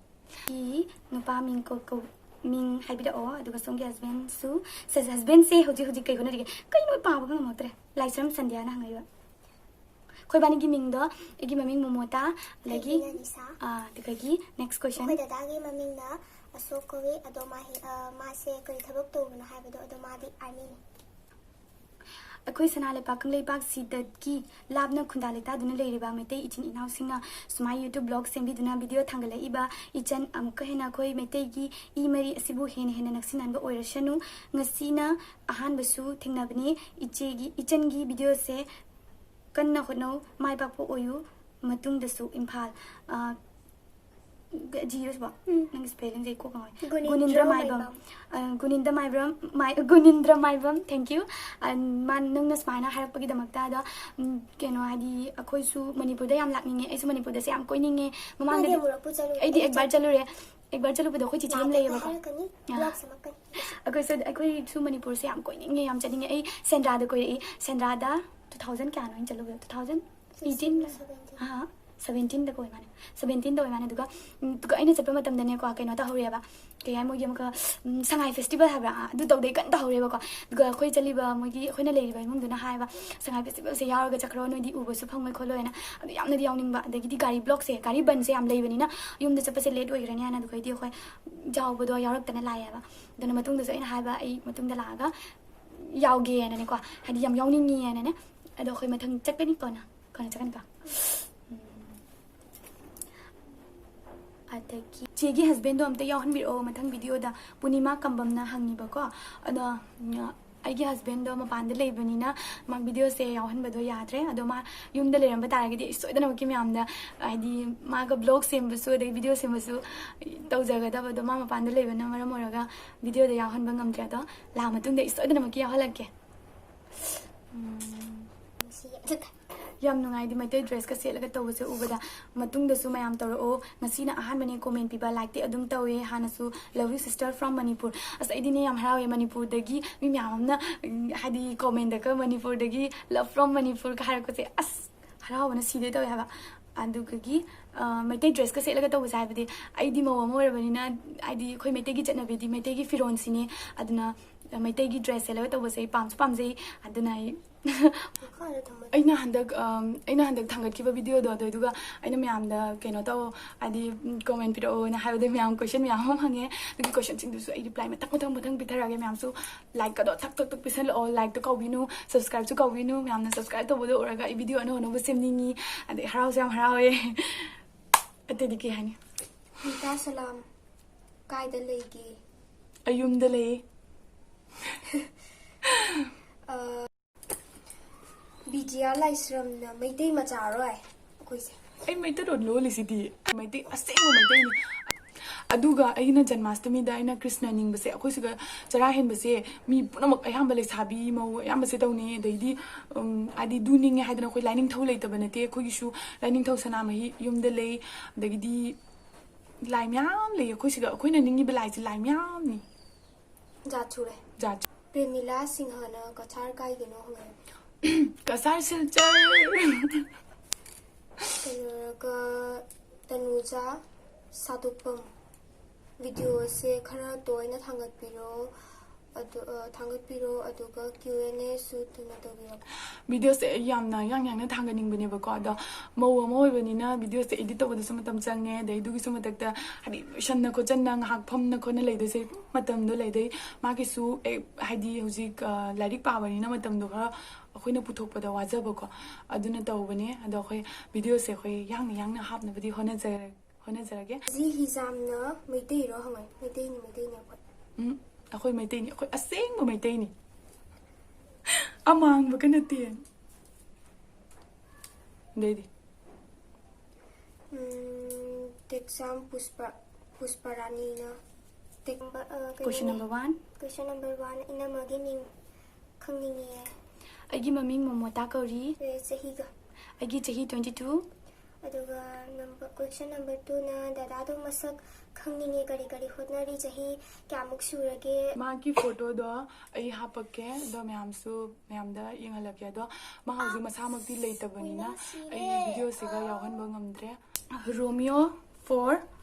ꯏ, ꯅꯨꯄꯥ ꯃꯤꯡ ꯀꯧ-, ꯀꯧ-, ꯃꯤꯡ ꯍꯥꯏꯕꯤꯔꯛꯑꯣ, ꯑꯗꯨꯒ ꯁꯣꯝꯒꯤ ꯍꯁꯕꯦꯟꯁꯨ꯫ ꯁꯦ, ꯍꯁꯕꯦꯟꯁꯦ ꯍꯧꯖꯤꯛ, ꯍꯧꯖꯤꯛ ꯀꯩ ꯍꯣꯠꯅꯔꯤꯒꯦ? ꯀꯩꯅꯣ ꯑꯩ ꯄꯥꯕꯒ ꯉꯝꯃꯛꯇ꯭ꯔꯦ꯫ ꯂꯥꯏꯁ꯭ꯔꯝ ꯁꯟꯙ꯭ꯌꯥꯅ ꯍꯪꯉꯛꯏꯕ꯫ ꯑꯩꯈꯣꯏ ꯏꯕꯥꯅꯤꯒꯤ ꯃꯤꯡꯗꯣ, ꯑꯩꯒꯤ ꯃꯃꯤꯡ ꯃꯣꯃꯣꯇꯥ, ꯑꯗꯒꯤ ꯑꯩꯒꯤꯅ ꯅꯤꯁꯥ꯫ ꯑꯥ, ꯑꯗꯨꯗꯒꯤ next question. ꯑꯩꯈꯣꯏ ꯗꯗꯥꯒꯤ ꯃꯃꯤꯡꯅ ꯑꯁꯣꯛ ꯀꯧꯏ꯫ ꯑꯗꯣ ꯃꯥ ꯍꯤ- ꯑ, ꯃꯥꯁꯦ ꯀꯔꯤ ꯊꯕꯛ ꯇꯧꯕꯅꯣ ꯍꯥꯏꯕꯗꯣ, ꯑꯗꯣ ꯃꯥꯗꯤ ꯑꯥꯔꯃꯤꯅꯤ꯫ ꯑꯩꯈꯣꯏ ꯁꯅꯥ ꯂꯩꯄꯥꯛ ꯀꯪꯂꯩꯄꯥꯛꯁꯤꯗꯒꯤ ꯂꯥꯞꯅ ꯈꯨꯟꯗꯥ ꯂꯩꯇꯥꯗꯨꯅ ꯂꯩꯔꯤꯕ ꯃꯩꯇꯩ ꯏꯆꯤꯟ ꯏꯅꯥꯎꯁꯤꯡꯅ ꯁꯨꯃꯥꯏꯅ YouTube vlog ꯁꯦꯝꯕꯤꯗꯨꯅ video ꯊꯥꯡꯒꯠꯂꯛꯏꯕ ꯏꯆꯟ, ꯑꯃꯨꯛꯀ ꯍꯦꯟꯅ ꯑꯩꯈꯣꯏ ꯃꯩꯇꯩꯒꯤ ꯏ ꯃꯔꯤ ꯑꯁꯤꯕꯨ ꯍꯦꯟꯅ ꯍꯦꯟꯅ ꯅꯛꯁꯤꯟꯅꯍꯟꯕ ꯑꯣꯏꯔꯁꯅꯨ꯫ ꯉꯁꯤꯅ ꯑꯍꯥꯟꯕꯁꯨ ꯊꯦꯡꯅꯕꯅꯤ꯫ ꯏꯆꯦꯒꯤ, ꯏꯆꯟꯒꯤ video ꯁꯦ ꯀꯟꯅ ꯍꯣꯠꯅꯧ, ꯃꯥꯏ ꯄꯥꯛꯄ ꯑꯣꯏꯌꯨ꯫ ꯃꯇꯨꯡꯗꯁꯨ ꯏꯝꯐꯥꯜ, ꯑ, ꯖꯤꯔꯣꯁꯤꯕꯣ? ꯎꯝ꯫ ꯅꯪꯒꯤ spelling ꯁꯦ ꯑꯩ ꯀꯣꯛ ꯉꯥꯎꯋꯦ꯫ ꯒꯨꯅꯤꯟꯗ꯭ꯔ ꯒꯨꯅꯤꯟꯗ꯭ꯔ ꯃꯥꯏꯕꯝ꯫ ꯃꯥꯏꯕꯝ꯫ ꯑ, ꯒꯨꯅꯤꯟꯗ꯭ꯔ ꯃꯥꯏꯕꯝ, ꯃꯥꯏ-, ꯒꯨꯅꯤꯟꯗ꯭ꯔ ꯃꯥꯏꯕꯝ, thank you꯫ ꯑ, ꯃꯥ, ꯅꯪꯅ ꯁꯨꯃꯥꯏꯅ ꯍꯥꯏꯔꯛꯄꯒꯤꯗꯃꯛꯇ꯫ ꯑꯗꯣ, ꯎꯝ, ꯀꯩꯅꯣ, ꯍꯥꯏꯗꯤ, ꯑꯩꯈꯣꯏꯁꯨ ꯃꯅꯤꯄꯨꯔꯗ ꯌꯥꯝ ꯂꯥꯛꯅꯤꯡꯉꯦ꯫ ꯑꯩꯁꯨ ꯃꯅꯤꯄꯨꯔꯗꯁꯦ ꯌꯥꯝ ꯀꯣꯏꯅꯤꯡꯉꯦ꯫ ꯃꯥꯗꯤ ꯃꯃꯥꯡꯗꯗꯤ ꯑꯃꯨꯔꯛꯄꯨ ꯆꯠꯂꯨꯔꯦ꯫ ꯑꯩꯗꯤ ꯑꯦꯛꯕꯥꯔ ꯆꯠꯂꯨꯔꯦ꯫ ꯑꯦꯛꯕꯥꯔ ꯆꯠꯂꯨꯕꯗꯣ ꯑꯩꯈꯣꯏ ꯆꯤꯆꯦ ꯑꯃ ꯂꯥꯛꯑꯦ ꯂꯩꯌꯦꯕꯀꯣ꯫ ꯍꯥꯏꯔꯛꯀꯅꯤ, ꯑꯥ꯫ Vlog ꯁꯦꯝꯃꯛꯀꯅꯤ꯫ ꯑꯩꯈꯣꯏꯁꯨ, ꯑꯩꯈꯣꯏꯁꯨ ꯃꯅꯤꯄꯨꯔꯁꯦ ꯌꯥꯝ ꯀꯣꯏꯅꯤꯡꯉꯦ, ꯌꯥꯝ ꯆꯠꯅꯤꯡꯉꯦ꯫ ꯑꯩ ꯁꯦꯟꯗ꯭ꯔꯥꯗ ꯀꯣꯏꯔꯛꯏ꯫ ꯁꯦꯟꯗ꯭ꯔꯥꯗ two thousand ꯀꯌꯥꯅꯣ ꯑꯩꯅ ꯆꯠꯂꯨꯕꯗꯣ? Two thousand eighteen? Seventeen. ꯑꯥ, seventeenꯗ ꯀꯣꯏ ꯃꯥꯅꯦ꯫ Seventeenꯗ ꯑꯣꯏ ꯃꯥꯅꯦ꯫ ꯑꯗꯨꯒ, ꯎꯝ, ꯑꯗꯨꯒ ꯑꯩꯅ ꯆꯠꯄ ꯃꯇꯝꯗꯅꯦꯀꯣ, ꯀꯩꯅꯣ ꯇꯧꯍꯧꯔꯦꯕ꯫ ꯀꯩ ꯍꯥꯏ, ꯃꯣꯏꯒꯤ ꯑꯃꯨꯛꯀ, ꯎꯝ, ꯁꯉꯥꯏ festival ꯍꯥꯏꯕ꯭ꯔꯥ? ꯑꯥ, ꯑꯗꯨ ꯇꯧꯗꯩ ꯀꯟꯅ ꯇꯧꯍꯧꯔꯦꯕꯀꯣ꯫ ꯑꯗꯨꯒ ꯑꯩꯈꯣꯏ ꯆꯠꯂꯤꯕ, ꯃꯣꯏꯒꯤ, ꯑꯩꯈꯣꯏꯅ ꯂꯩꯔꯤꯕ ꯏꯃꯨꯡꯗꯨꯅ ꯍꯥꯏꯕ, "ꯁꯉꯥꯏ festivalꯁꯦ ꯌꯥꯎꯔꯒ ꯆꯠꯈ꯭ꯔꯣ, ꯅꯣꯏꯗꯤ ꯎꯕꯁꯨ ꯐꯪꯉꯣꯏ ꯈꯣꯠꯂꯣꯏꯅ"꯫ ꯑꯗꯨ ꯌꯥꯝꯅꯗꯤ ꯌꯥꯎꯅꯤꯡꯕ꯫ ꯑꯗꯒꯤꯗꯤ ꯒꯥꯔꯤ blockꯁꯦ, ꯒꯥꯔꯤ ꯕꯟꯁꯦ ꯌꯥꯝ ꯂꯩꯕꯅꯤꯅ ꯌꯨꯝꯗ ꯆꯠꯄꯁꯦ late ꯑꯣꯏꯈ꯭ꯔꯅꯤ ꯍꯥꯏꯅ꯫ ꯑꯗꯨꯒꯩꯗꯤ ꯑꯩꯈꯣꯏ ꯌꯥꯎꯕꯗꯣ ꯌꯥꯎꯔꯛꯇꯅ ꯂꯥꯛꯑꯦꯕ꯫ ꯑꯗꯨꯅ ꯃꯇꯨꯡꯗꯁꯨ ꯑꯩꯅ ꯍꯥꯏꯕ, ꯑꯩ ꯃꯇꯨꯡꯗ ꯂꯥꯛꯑꯒ ꯌꯥꯎꯒꯦꯅꯅꯦꯀꯣ, ꯍꯥꯏꯗꯤ ꯌꯥꯝ ꯌꯥꯎꯅꯤꯡꯉꯦꯅꯅꯦ꯫ ꯑꯗꯣ ꯑꯩꯈꯣꯏ ꯃꯊꯪ ꯆꯠꯀꯅꯤ, ꯀꯣꯟꯅ, ꯀꯣꯟꯅ ꯆꯠꯀꯅꯤꯀꯣ꯫ ꯎꯝ꯫ ꯑꯗꯒꯤ ꯆꯦꯒꯤ husbandꯗꯣ ꯑꯝꯇ ꯌꯥꯎꯍꯟꯕꯤꯔꯛꯑꯣ ꯃꯊꯪ videoꯗ, ꯄꯨꯔꯅꯤꯃꯥ ꯀꯝꯕꯝꯅ ꯍꯪꯉꯤꯕꯀꯣ꯫ ꯑꯗꯣ, ꯎꯝ, ꯑꯩꯒꯤ husbandꯗꯣ ꯃꯄꯥꯟꯗ ꯂꯩꯕꯅꯤꯅ ꯃꯥ videoꯁꯦ ꯌꯥꯎꯍꯟꯕꯗꯣ ꯌꯥꯗ꯭ꯔꯦ꯫ ꯑꯗꯣ ꯃꯥ ꯌꯨꯝꯗ ꯂꯩꯔꯝꯕ ꯇꯥꯔꯒꯗꯤ ꯑꯩ ꯁꯣꯏꯗꯅꯃꯛꯀꯤ ꯃꯌꯥꯝꯗ, ꯍꯥꯏꯗꯤ, ꯃꯥꯒ vlog ꯁꯦꯝꯕꯁꯨ ꯑꯗꯒꯤ video ꯁꯦꯝꯕꯁꯨ ꯇꯧꯖꯒꯗꯕꯗꯣ, ꯃꯥ ꯃꯄꯥꯟꯗ ꯂꯩꯕꯅ ꯃꯔꯝ ꯑꯣꯏꯔꯒ videoꯗ ꯌꯥꯎꯍꯟꯕ ꯉꯝꯗ꯭ꯔꯦ꯫ ꯑꯗꯣ ꯂꯥꯛꯑ ꯃꯇꯨꯡꯗ ꯑꯩ ꯁꯣꯏꯗꯅꯃꯛꯀꯤ ꯌꯥꯎꯍꯜꯂꯛꯀꯦ꯫ ꯎꯝ꯫ ꯅꯨꯡꯁꯤꯌꯦ꯫ ꯑꯗꯨꯗ ꯌꯥꯝ ꯅꯨꯡꯉꯥꯏ, ꯍꯥꯏꯗꯤ ꯃꯩꯇꯩ dressꯀ ꯁꯦꯠꯂꯒ ꯇꯧꯕꯁꯦ ꯎꯕꯗ꯫ ꯃꯇꯨꯡꯗꯁꯨ ꯃꯌꯥꯝ ꯇꯧꯔꯛꯑꯣ꯫ ꯉꯁꯤꯅ ꯑꯍꯥꯟꯕꯅꯦ comment ꯄꯤꯕ, likeꯇꯤ ꯑꯗꯨꯝ ꯇꯧꯋꯦ꯫ ꯍꯥꯟꯅꯁꯨ love you sister from Manipur꯫ ꯑꯁ, ꯑꯩꯗꯤꯅꯦ ꯌꯥꯝ ꯍꯔꯥꯎꯋꯦ, ꯃꯅꯤꯄꯨꯔꯗꯒꯤ ꯃꯤ ꯃꯌꯥꯝ ꯑꯃꯅ, ꯎꯝ, ꯍꯥꯏꯗꯤ commentꯗꯒ ꯃꯅꯤꯄꯨꯔꯗꯒꯤ love from Manipurꯒ ꯍꯥꯏꯔꯛꯄꯁꯦ꯫ ꯑꯁ, ꯍꯔꯥꯎꯕꯅ ꯁꯤꯗꯣꯏ ꯇꯧꯋꯦ ꯍꯥꯏꯕ꯫ ꯑꯗꯨꯒꯤ, ꯑ, ꯃꯩꯇꯩ dressꯀ ꯁꯦꯠꯂꯒ ꯇꯧꯕꯁꯦ, ꯍꯥꯏꯕꯗꯤ ꯑꯩꯗꯤ ꯃꯧ ꯑꯃ ꯑꯣꯏꯔꯕꯅꯤꯅ, ꯍꯥꯏꯗꯤ ꯑꯩꯈꯣꯏ ꯃꯩꯇꯩꯒꯤ ꯆꯠꯅꯕꯤꯗꯤ ꯃꯩꯇꯩꯒꯤ ꯐꯤꯔꯣꯜꯁꯤꯅꯦ꯫ ꯑꯗꯨꯅ ꯃꯩꯇꯩꯒꯤ ꯗ꯭ꯔꯦꯁ ꯁꯦꯠꯂꯒ ꯇꯧꯕꯁꯦ ꯑꯩ ꯄꯥꯝꯁꯨ ꯄꯥꯝꯖꯩ꯫ ꯑꯗꯨꯅ ꯑꯩ ꯃꯈꯥꯗ ꯊꯝꯃꯣ꯫ ꯑꯩꯅ ꯍꯟꯗꯛ ꯑꯝ, ꯑꯩꯅ ꯍꯟꯗꯛ ꯊꯥꯡꯒꯠꯈꯤꯕ ꯚꯤꯗꯤꯑꯣꯗꯣ ꯑꯗꯨꯗꯨꯒ ꯑꯩꯅ ꯃꯌꯥꯝꯗ ꯀꯩꯅꯣ ꯇꯧ, ꯍꯥꯏꯗꯤ ꯀꯣꯃꯦꯟ ꯄꯤꯔꯛꯑꯣꯅ ꯍꯥꯏꯕꯗ ꯃꯌꯥꯝ ꯀꯣꯏꯁꯟ ꯃꯌꯥꯝ ꯑꯃ ꯍꯪꯉꯦ꯫ ꯑꯗꯨꯒꯤ ꯀꯣꯏꯁꯟꯁꯤꯡꯗꯨꯁꯨ ꯑꯩ ꯔꯤꯄ꯭ꯂꯥꯏ ꯃꯊꯪ ꯃꯊꯪ ꯃꯊꯪ ꯄꯤꯊꯔꯛꯑꯒꯦ꯫ ꯃꯌꯥꯝꯁꯨ ꯂꯥꯏꯛꯀꯗꯣ ꯊꯛ ꯊꯛ ꯊꯛ ꯄꯤꯁꯜꯂꯛꯑꯣ꯫ ꯂꯥꯏꯛꯇꯣ ꯀꯥꯎꯕꯤꯅꯨ, ꯁꯕꯁꯀ꯭ꯔꯥꯏꯕꯁꯨ ꯀꯥꯎꯕꯤꯅꯨ꯫ ꯃꯌꯥꯝꯅ ꯁꯕꯁꯀ꯭ꯔꯥꯏꯕ ꯇꯧꯕꯗꯣ ꯎꯔꯒ ꯑꯩ ꯚꯤꯗꯤꯑꯣ ꯑꯅꯧ ꯑꯅꯧꯕ ꯁꯦꯝꯅꯤꯡꯉꯤ꯫ ꯑꯗꯩ ꯍꯔꯥꯎꯁꯨ ꯌꯥꯝ ꯍꯔꯥꯎꯋꯦ꯫ ꯑꯇꯩꯗꯤ ꯀꯩ ꯍꯥꯏꯅꯤ? ꯅꯤꯇꯥ ꯁꯂꯥꯝ, ꯀꯥꯏꯗ ꯂꯩꯒꯦ? ꯑꯩ ꯌꯨꯝꯗ ꯂꯩ꯫ ꯕꯤꯖꯤꯌꯥ ꯂꯥꯏꯁ꯭ꯔꯝꯅ ꯃꯩꯇꯩ ꯃꯆꯥꯔꯣꯏ ꯑꯩꯈꯣꯏꯁꯦ? ꯑꯩ ꯃꯩꯇꯩꯂꯣꯟ ꯂꯣꯜꯂꯤꯁꯤꯗꯤ꯫ ꯃꯩꯇꯩ, ꯑꯁꯦꯡꯕ ꯃꯩꯇꯩꯅꯤ꯫ ꯑꯗꯨꯒ ꯑꯩꯅ ꯖꯟꯃꯥꯁꯇꯃꯤꯗ ꯑꯩꯅ ꯀ꯭ꯔꯤꯁꯅ ꯅꯤꯡꯕꯁꯦ, ꯑꯩꯈꯣꯏ ꯁꯤꯗ ꯆꯔꯥ ꯍꯦꯟꯕꯁꯦ ꯃꯤ ꯄꯨꯝꯅꯃꯛ, ꯑꯌꯥꯝꯕ ꯂꯩꯁꯥꯕꯤ ꯃꯧ ꯑꯌꯥꯝꯕꯁꯦ ꯇꯧꯅꯩ꯫ ꯑꯗꯩꯗꯤ, ꯎꯝ, ꯍꯥꯏꯗꯤ ꯗꯨ ꯅꯤꯡꯉꯦ ꯍꯥꯏꯗꯅ ꯑꯩꯈꯣꯏ ꯂꯥꯏꯅꯤꯡꯊꯧ ꯂꯩꯇꯕ ꯅꯠꯇꯦ꯫ ꯑꯩꯈꯣꯏꯒꯤꯁꯨ ꯂꯥꯏꯅꯤꯡꯊꯧ ꯁꯅꯥꯃꯍꯤ ꯌꯨꯝꯗ ꯂꯩ꯫ ꯑꯗꯒꯤꯗꯤ ꯂꯥꯏ ꯃꯌꯥꯝ ꯂꯩ꯫ ꯑꯩꯈꯣꯏ ꯁꯤꯗ ꯑꯩꯈꯣꯏꯅ ꯅꯤꯡꯉꯤꯕ ꯂꯥꯏꯁꯦ ꯂꯥꯏ ꯃꯌꯥꯝꯅꯤ꯫ ꯖꯥꯠ ꯁꯨꯔꯦ꯫ ꯖꯥꯠ꯫ ꯄ꯭ꯔꯦꯃꯤꯂꯥ ꯁꯤꯡꯍꯅ ꯀꯁꯥꯔ ꯀꯥꯏꯗꯅꯣ ꯍꯪꯉꯛꯑꯦ꯫ ꯀꯁꯥꯔ ꯁꯤꯜꯆꯔ꯫ ꯀꯩꯅꯣꯒ ꯇꯅꯨꯖꯥ ꯁꯥꯗꯣꯛꯄꯝ, ꯚꯤꯗꯤꯑꯣꯁꯦ ꯈꯔ ꯇꯣꯏꯅ ꯊꯥꯡꯒꯠꯄꯤꯔꯣ꯫ ꯑꯗꯨ, ꯑ, ꯊꯥꯡꯒꯠꯄꯤꯔꯣ, ꯑꯗꯨꯒ Q and Aꯁꯨ ꯊꯨꯅ ꯇꯧꯕꯤꯔꯛꯑꯣ꯫ ꯚꯤꯗꯤꯑꯣꯁꯦ ꯑꯩ ꯌꯥꯝꯅ ꯌꯥꯡ ꯌꯥꯡꯅ ꯊꯥꯡꯒꯠꯅꯤꯡꯕꯅꯦꯕꯀꯣ꯫ ꯑꯗꯣ ꯃꯧ ꯑꯃ ꯑꯣꯏꯕꯅꯤꯅ ꯚꯤꯗꯤꯑꯣꯁꯦ ꯏꯗꯤꯠ ꯇꯧꯕꯗꯁꯨ ꯃꯇꯝ ꯆꯪꯉꯦ꯫ ꯑꯗꯩ ꯑꯗꯨꯒꯤꯁꯨ ꯃꯊꯛꯇ ꯍꯥꯏꯗꯤ ꯂꯣꯏꯁꯟꯅ ꯈꯣꯠꯆꯟꯅ ꯉꯥꯏꯍꯥꯛ ꯐꯝꯅ ꯈꯣꯠꯅ ꯂꯩꯗꯣꯏꯁꯦ ꯃꯇꯝꯗꯣ ꯂꯩꯗꯣꯏ꯫ ꯃꯥꯒꯤꯁꯨ ꯑꯦ, ꯍꯥꯏꯗꯤ ꯍꯧꯖꯤꯛ, ꯑ, ꯂꯥꯏꯔꯤꯛ ꯄꯥꯕꯅꯤꯅ ꯃꯇꯝꯗꯣ ꯈꯔ ꯑꯩꯈꯣꯏꯅ ꯄꯨꯊꯣꯛꯄꯗ ꯋꯥꯖꯕꯀꯣ꯫ ꯑꯗꯨꯅ ꯇꯧꯕꯅꯦ꯫ ꯑꯗꯣ ꯑꯩꯈꯣꯏ ꯚꯤꯗꯤꯑꯣꯁꯦ ꯑꯩꯈꯣꯏ ꯌꯥꯡꯅ ꯌꯥꯡꯅ ꯍꯥꯞꯅꯕꯗꯤ ꯍꯣꯠꯅꯖꯔ-, ꯍꯣꯠꯅꯖꯔꯒꯦ꯫ ꯖꯤ ꯍꯤꯖꯥꯝꯅ ꯃꯩꯇꯩꯔꯣ ꯍꯪꯉꯦ꯫ ꯃꯩꯇꯩꯅꯤ, ꯃꯩꯇꯩꯅꯤ ꯑꯩꯈꯣꯏ꯫ ꯎꯝ, ꯑꯩꯈꯣꯏ ꯃꯩꯇꯩꯅꯤ, ꯑꯩꯈꯣꯏ ꯑꯁꯦꯡꯕ ꯃꯩꯇꯩꯅꯤ꯫ ꯑꯃꯥꯡꯕꯒ ꯅꯠꯇꯦ꯫ ꯑꯗꯩꯗꯤ ꯎꯝ, ꯇꯦꯛꯆꯥꯝ ꯄꯨꯁꯄ, ꯄꯨꯁꯄꯔꯥꯅꯤꯅ ꯇꯦꯛ-, ꯑ, ꯀꯩꯅꯣꯅꯦ꯫ Question number one. Question number one, ꯏꯅꯝꯃꯒꯤ ꯃꯤꯡ ꯈꯪꯅꯤꯡꯉꯦ꯫ ꯑꯩꯒꯤ ꯃꯃꯤꯡ ꯃꯣꯃꯣꯇꯥ ꯀꯧꯔꯤ꯫ ꯑꯦ, ꯆꯍꯤꯒ꯫ ꯑꯩꯒꯤ ꯆꯍꯤ twenty two꯫ ꯑꯗꯨꯒ number, question number twoꯅ ꯗꯗꯥꯗꯣ ꯃꯁꯛ ꯈꯪꯅꯤꯡꯉꯦ, ꯀꯔꯤ ꯀꯔꯤ ꯍꯣꯠꯅꯔꯤ, ꯆꯍꯤ ꯀꯌꯥꯃꯨꯛ ꯁꯨꯔꯒꯦ? ꯃꯥꯒꯤ ꯐꯣꯇꯣꯗꯣ ꯑꯩ ꯍꯥꯞꯄꯛꯀꯦ, ꯑꯗꯣ ꯃꯌꯥꯝꯁꯨ, ꯃꯌꯥꯝꯗ ꯌꯦꯡꯍꯜꯂꯛꯀꯦ꯫ ꯑꯗꯣ ꯃꯥ ꯍꯧꯖꯤꯛ ꯃꯁꯥꯃꯛꯇꯤ ꯂꯩꯇꯕꯅꯤꯅ ꯑꯩ ꯚꯤꯗꯤꯑꯣꯁꯤꯒ ꯌꯥꯎꯍꯟꯕ ꯉꯝꯗ꯭ꯔꯦ꯫ ꯔꯣꯃꯤꯌꯣ four,